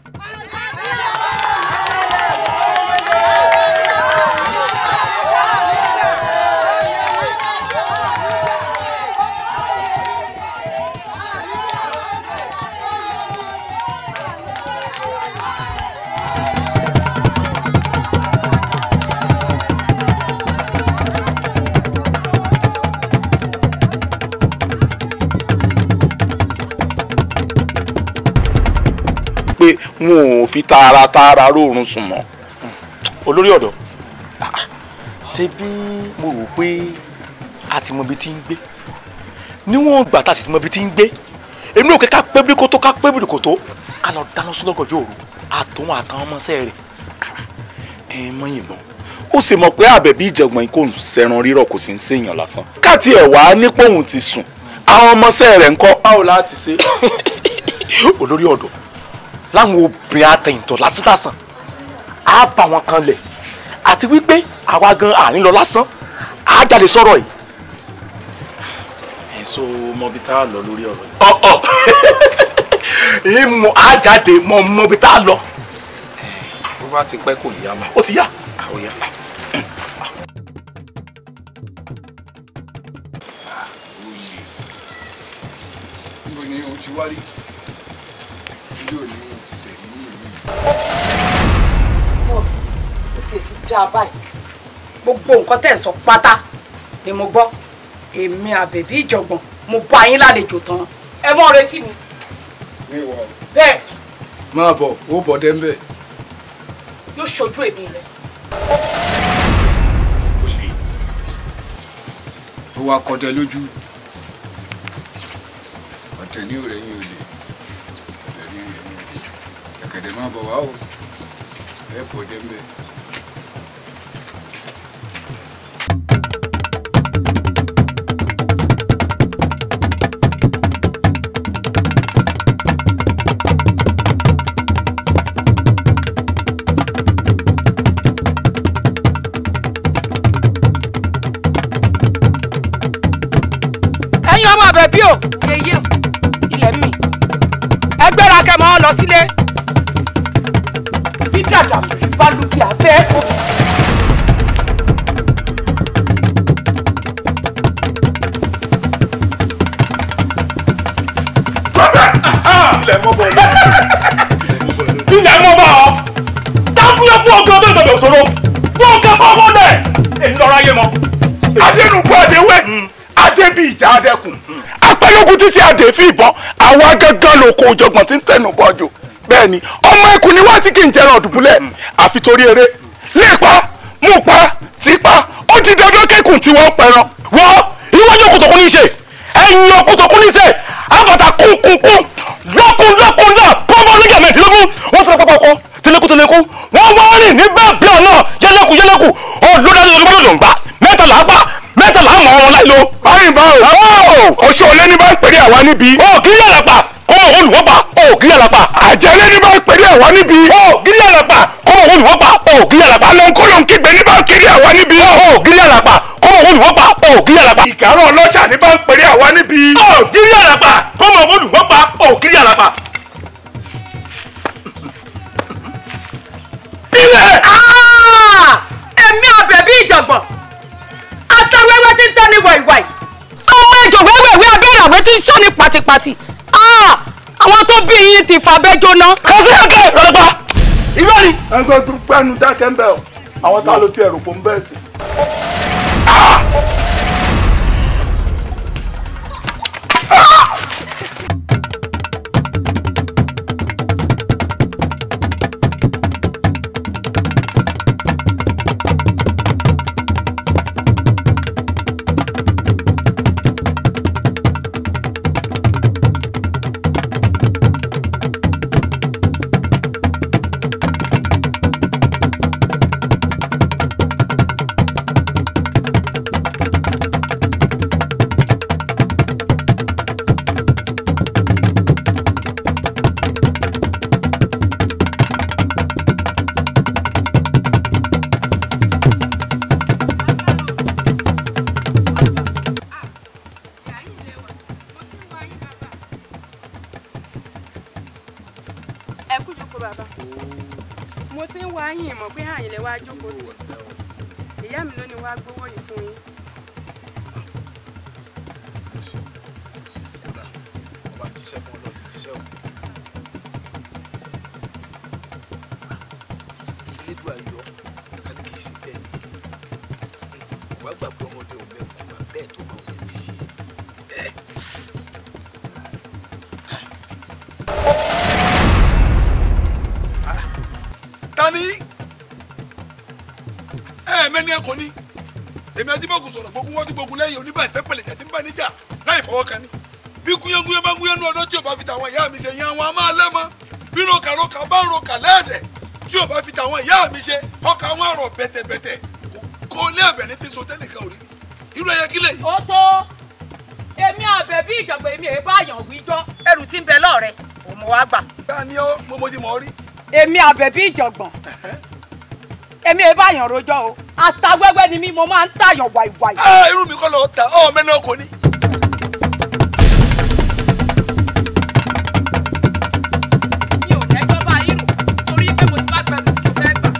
[SPEAKER 9] Pé wọn ò fi tààràtààrà róòrùn sùn mọ́.
[SPEAKER 7] Olórí ọ̀dọ́, ṣé bí mo rò pé a ti mọ ibi tí ń gbé, níwọ̀n ìgbà tá a sì ti mọ ibi tí ń gbé, èmi ò kẹ́ ká pé bíríkótó ká pé bíríkótó ká lọ dáná sún lọ́gànjọ́ òru àtòun àtàwọn ọmọọṣẹ́ rẹ̀.
[SPEAKER 9] Ẹ mọ ìbọn ó sì mọ̀ pé àbẹ̀bí ìjọ̀gbọ̀n kò ń sẹran rírọ̀ kò sì ń séèyàn lásán káàtì ẹ̀ wá nípò òun ti sùn àwọn ọmọọṣẹ́ rẹ̀ ń kọ́. Báwo láti ṣe.
[SPEAKER 7] Olórí ọ̀dọ́, láwọn obìnrin àtẹ̀yìntọ̀ lásánlásán á bá wọn kan lẹ̀ àti wípé àwa gan àárín lọ lásán á jáde sọ̀rọ̀ yìí.
[SPEAKER 9] Ẹ so mọ bí tá a lọ lórí ọ̀rọ̀ yìí.
[SPEAKER 7] Ọ̀ọ̀ ìmọ̀ á jáde mọ mọ bí tá a lọ.
[SPEAKER 9] Bó bá ti pẹ́ kò yá mọ́.
[SPEAKER 7] Ó ti yá.
[SPEAKER 9] Ó yá.
[SPEAKER 3] Níbo ni o ti wá rí? Yóò ní ti sẹ̀rí ní ìlú yìí.
[SPEAKER 1] Ó tiẹ̀ ti já a báyìí. Gbogbo nǹkan tẹ̀ sọ pátá ni mo gbọ́. Èmi àbẹ̀bí ìjọ̀gbọ̀n mo bá yín lálejò tán. Ẹ mọ́ retí mi. Bẹ́ẹ̀.
[SPEAKER 3] Máa bọ̀, ó bọ̀ dẹ́ńbẹ̀.
[SPEAKER 1] Yóò ṣojú èmi rẹ̀.
[SPEAKER 3] Àtẹ̀ní ò rẹ̀yìn olè, àbẹ̀ní ò rẹ̀yìn olè. Ẹ̀kẹ̀dẹ̀ máa bọ̀ wá o, ẹ pọ̀ dé mbẹ́.
[SPEAKER 4] Ẹ̀yin ọmọ Àbẹ̀bí o, yeye o, ilẹ̀ mi ẹgbẹ́ra kẹ́ mọ́ lọ sílé bí dàdà balùwẹ̀ àfẹ́ kó.
[SPEAKER 9] Ilẹ̀ mọ́ bọ̀ ilẹ̀ mọ́ bọ̀ ọ́ dábúyọ́ fún ọgbẹ́ ọgbẹ́ ìgbàgbọ́ òṣòro fún ọgbẹ́ ọgbẹ́ ọgbẹ́ èyí lọ́rọ̀ ayé mọ́.
[SPEAKER 5] Adẹnukú adéwé adébí ìjà adẹkùn apẹ́lógún títí adé fi ìbọn àwa gángan lóko òjọ̀gbọ̀n tí ń tẹnu bọ́jọ. Bẹ́ẹ̀ ni ọmọ ẹkùn ni wá tí kì í jẹran ọ̀dùbúlẹ̀ àfi torí eré lépa mú pa tí pa ó ti dandan kẹ́kùn tí wọ́n pẹran.
[SPEAKER 6] Wọ́n iwájú kòtòkùn ní í ṣe ẹ̀yìn kòtòkùn ní í ṣe àbàtà kúnkúnkún lọ́kùn lọ́kùn náà pọ́nbọ́n lójà mẹ́ẹ̀ẹ́dínlógún wọ́n fẹ́ pápá ọkọ tẹlẹkù tẹlẹkù wọ́n wá rìn ní bẹ́ẹ̀ bí ọ̀nà yẹlẹ́kù yẹlẹ́kù ọ̀lọ́dà lọ́dọ̀ ń gbà mẹ́tàlá gbà mẹ́tàlá mọ̀ ọ́n láì lo.
[SPEAKER 5] Báyìí bá o oṣù olé ní bá ń pèrè àwa níbi.
[SPEAKER 6] Ó kiri àlàpà kó mọ̀ olùwọ́ pa ó kiri àlàpà.
[SPEAKER 5] Àjẹlé ní bá ń pèrè àwa níbi.
[SPEAKER 6] Ó kiri àlàpà kó mọ̀ olùwọ́ pa ó kiri àlàpà.
[SPEAKER 5] Alọ́nkóló ń kígbe ní bá ń kiri àwa níbi.
[SPEAKER 6] Ó kiri àlàpà kó mọ̀ olùwọ́ pa ó kiri àlàpà.
[SPEAKER 5] Ìkàrọ̀ ọlọ́ṣà ní bá ń pèrè àwa níbi.
[SPEAKER 6] Ó kiri àlàpà kó mọ̀ olùwọ́ pa ó kiri àlàpà.
[SPEAKER 4] Ilẹ̀. Èmi Àbẹ̀bí ìjọ̀gbọ̀n atawẹ́wẹ́ tí ń tẹ́ ní wàìwàì ọmọ ejò wẹ́wẹ́wẹ́ abẹ́rẹ́ àwẹ́ tí ń sọ ní pàtìpàtì. Àwọn tó bí yín ti fàbẹ́ jóná.
[SPEAKER 6] Kọ́síkẹ́ lọ́dọ̀pá irọ́ ni.
[SPEAKER 9] Ẹgbẹ́ tó pẹ́nu dákẹ́ ń bẹ̀ ọ́ àwọn tá ló ti ẹ̀rù pọ̀ ń bẹ́ẹ̀ sí.
[SPEAKER 2] Mo ti ń wá yín mọ̀ pé àyìn lẹ wá jókòó sí. Ìyá mi ló ní wá gbowó yìí fún yín.
[SPEAKER 13] Ọba jíṣẹ́ fún ọlọ́ọ̀dì jíṣẹ́ o. Elédùà yọ ká ní kì í ṣe bẹ́ẹ̀ ni. Wàá gbàgbé ọmọdé ò mẹ́kọ̀ọ́ bá bẹ́ẹ̀ tó máa wọlé fi ṣe. Tani ẹ mẹ́ni ẹ kò ní èmi ajíbọ̀gùn sọ̀rọ̀ gbógun wọ́n ti gbógun lẹ́yìn oníbàtẹ́ pẹ̀lẹ́jà tí ń bá níjà láì fọwọ́ kan ní. Bí gúnyángúnyán bá ń gúnyán nú ọdọ́ tí ò bá fi tàwọn ìyá mi ṣe yan wọn a máa lẹ́mọ. Bí rokaroka bá ń roka lẹ́ẹ̀dẹ̀ tí ò bá fi tàwọn ìyá mi ṣe ọkà wọn àrọ̀ bẹ̀tẹ̀bẹ̀tẹ̀ kó lé ẹ̀bẹ̀ ní ti so tẹ́nìkan ò rí ni. Irú ẹyẹ kílẹ̀ yìí.
[SPEAKER 4] Ó tó èmi Àbẹ̀bí ìjọ̀gbọ̀n èmi èé bá yàn wíjọ́ ẹrù tí ń bẹ lọ́ọ̀rẹ́ òun wá gbà.
[SPEAKER 13] Ta ni ó mo ti mọ̀ ọ́ rí.
[SPEAKER 4] Èmi Àbẹ̀bí ìjọ̀gbọ̀n èmi èé bá yàn rojọ́ o àtàwẹ́wẹ́ ni mí mo máa ń tàyàn wàìwàì.
[SPEAKER 13] Irú mi kọ́ lọ ta ọ mẹ́ni ọkọ ni.
[SPEAKER 4] Mi ò lẹ́jọ́ bá yín rò torí pé mo ti bá gbẹrù tí mo fẹ́ gbà.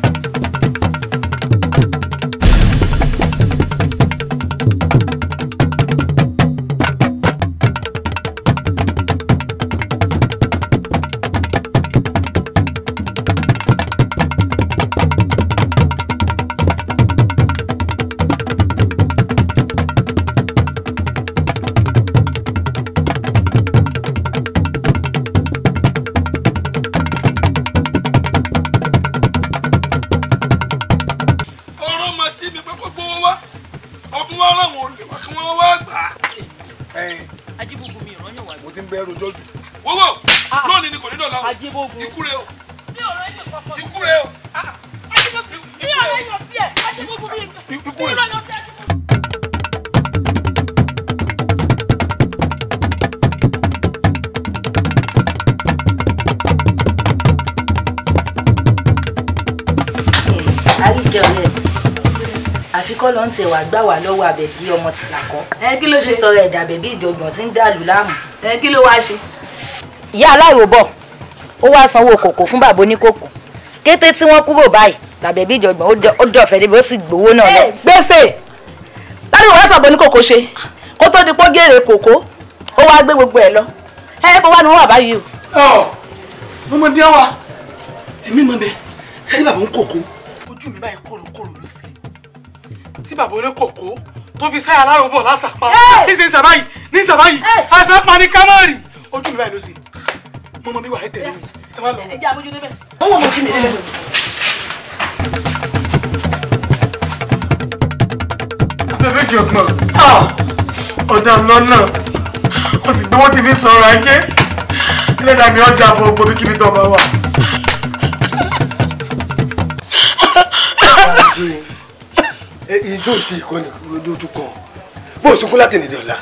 [SPEAKER 13] Sí mi pé kó gbowó wá ọtún wá ráwọn olè wá kí wọ́n wá gbà á.
[SPEAKER 17] Ajíbógun mi ìrànyàn wà.
[SPEAKER 13] Mo ti ń bẹ rojọ́ jù. Wọ́wọ́ lónìí ni kò ní dọ̀la o.
[SPEAKER 17] Ajíbógun.
[SPEAKER 13] Ikú rẹ o.
[SPEAKER 4] Mi ò rán yàn kankan.
[SPEAKER 13] Ikú rẹ o.
[SPEAKER 4] Ajíbógun mi ò rán yàn sí ẹ. Ajíbógun mi ò rán yàn sí ẹ.
[SPEAKER 15] Àríkẹ́ ọ̀rẹ́ mi, àfi kọ́ ló ń tẹ̀ wá gbà wá lọ́wọ́ Àbẹ̀bí ọmọ Sàlàkọ́. Ẹ kí ló ṣe sọ̀rọ̀ ẹ̀dà Àbẹ̀bí ìjọ̀gbọ̀n tí ń dàlú láàmú. Ẹ kí ló wáá ṣe. Ìyá aláìròbọ̀ ó wá sanwó kòkó fún bàbá oníkòkò kété tí wọ́n kúrò báyìí làbẹ̀bí ìjọ̀gbọ̀n ó dọ̀fẹ́ débi ó sì gbowó náà lọ.
[SPEAKER 16] Gbèsè ládùúgbò wá sàbọ̀ oníkòkò ṣe kó tó di pọ́ gèrè kòkó ó wá gbé gbogbo ẹ̀ lọ. Ẹ bó wá ni wọ́n wà báyìí o.
[SPEAKER 17] Mo mọ bí wà èmi mọ bẹ sẹ́ni bàbá ń kòkó ojú mi báyìí kòròkòrò ló sí tí bàbá oníkòkó tó fi sáyà aláròbọ̀ lásàpá ní sàbáyì ní sàbáyì àsàpá ní kámárì ojú mi báyìí ló sí mo mọ bí wà á tẹ̀lé mi ẹ wá lọ.
[SPEAKER 16] Ẹ jẹ́ àbójú débẹ̀. Ó wọ̀ mọ́ kí mi débẹ̀.
[SPEAKER 17] Àbẹ̀bí ìjọ̀gbọ̀n ọjà lọ́nà ó sì gbé wọ́n ti fi sọ̀rọ̀ ajé ẹlẹ́dàá mi ọjà fún gbogbo kíbi tó bá wà.
[SPEAKER 8] Èyí tó ṣe ìkọ́ni ló tún kàn bó sunkún láti nìdí ọ̀la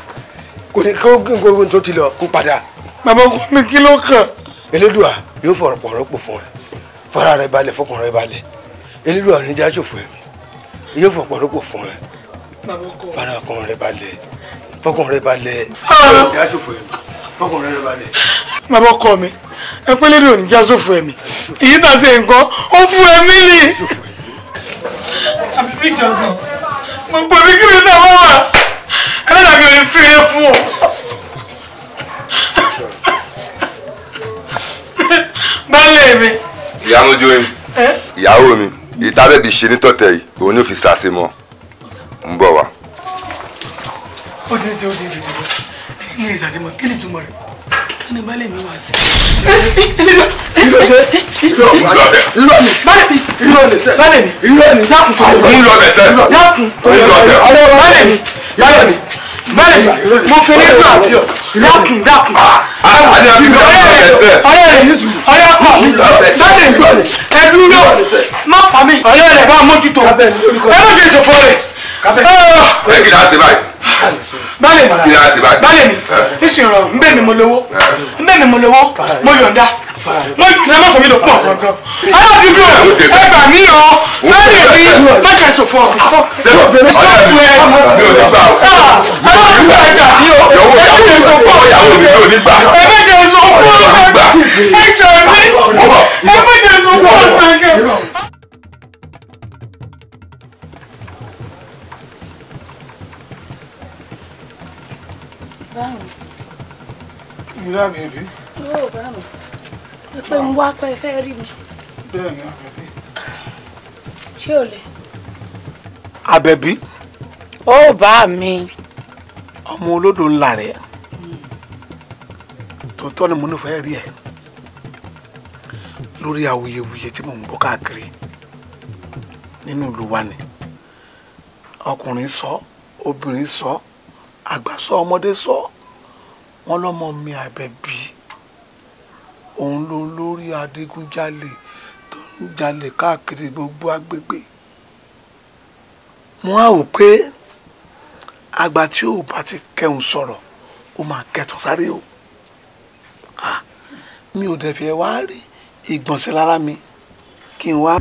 [SPEAKER 8] kò ní kó gbogbo tó ti lọ kó padà.
[SPEAKER 17] Bàbá ọkọ mi kí ló kàn.
[SPEAKER 8] Elédùà yóò fọ̀rọ̀ pọ̀ rọ́pò fún ẹ fara rẹ balẹ̀ fọkàn rẹ balẹ̀ Elédùà ní já ṣòfò ẹ yóò fọ̀rọ̀ pọ̀ rọ́pò fún ẹ fara ọkàn rẹ balẹ̀ fọkàn rẹ balẹ̀ já ṣòfò ẹ fọkàn rẹ balẹ̀.
[SPEAKER 17] Bàbá ọkọ mi ẹ pé Elédùà ní já ṣòfò ẹ̀mí èyí náà ṣe nǹkan ó fún ẹ̀mí ni. Àbẹ̀bí ìjọ̀gbọ̀n mo gbọ́ bí kí mi náà wá wà ẹlẹ́dàá mi ò ní fi é fún ọ. Baálé mi.
[SPEAKER 18] Ìyá mojú mi, ìyàwó mi, ìtàbẹ̀bí ṣe ní tọ̀tẹ̀ yìí, òun ní fi sàṣe mọ́, ń bọ̀ wá.
[SPEAKER 17] Ó ti ń ṣe ó ti ń ṣe ní ìsàṣemọ kí ni ìtumọ̀ rẹ̀ kí ni baálé mi wá sí. Baálé mi dákun tó
[SPEAKER 18] ń lọ bẹ̀ sẹ́.
[SPEAKER 17] Dákun baálé mi baálé mi baálé mi mo fi ní gbà dákun dákun. Ọ̀rẹ́ rẹ̀ ọ̀rẹ́ ọkọ baálé mi ẹ dúró má pa mí ọ̀rẹ́ rẹ̀ bá mójútó ẹ má jẹ́ ìṣòfò rẹ̀.
[SPEAKER 18] Ẹ kì í dá sí báyìí.
[SPEAKER 17] Baálé mi baálé mi ìsìn ìrọ̀rùn nbẹ́ mi mo lówó nbẹ́ mi mo lówó mo yọ̀ǹda mo yọ̀ǹda má sọ mi lò pọ̀ ọ̀sán kan aládùúgbò ẹ gbà mí o baálé mi má jẹ́ ìṣòfò ọ̀ ìṣòfò ẹ aládùúgbò ẹ gbà mí o ẹ má jẹ́ ìṣòfò ẹ má jẹ́ ìṣòfò ẹ gbà mí ẹ má jẹ́ ìṣòfò ọ̀sán kan.
[SPEAKER 13] Ìyá Àbẹ̀bí.
[SPEAKER 10] Ó bá mi. Ẹ pé ń wá pé fẹ́ rí mi.
[SPEAKER 13] Bẹ́ẹ̀ ni Àbẹ̀bí.
[SPEAKER 10] Ṣé o lè?
[SPEAKER 11] Àbẹ̀bí.
[SPEAKER 20] Ó bá mi.
[SPEAKER 11] Ọmọ olódò ńlá rẹ̀. Tòótọ́ ni mo nífẹ̀ẹ́ rí ẹ. Lórí awuyewuye tí mò ń gbọ́ káàkiri nínú ìlú wa ni. Ọkùnrin sọ, obìnrin sọ, àgbà sọ, ọmọdé sọ. Wọ́n lọ́mọ mi Àbẹ̀bí òun ló lórí adigunjalè tó ń jalè káàkiri gbogbo agbègbè. Mo á wò pé àgbà tí ò bá ti kẹun sọ̀rọ̀ ó máa kẹtàn sáré o. Mi ò dẹ̀ fẹ́ wá rí ìgbọ̀nsẹ̀ lára mi kí n wá.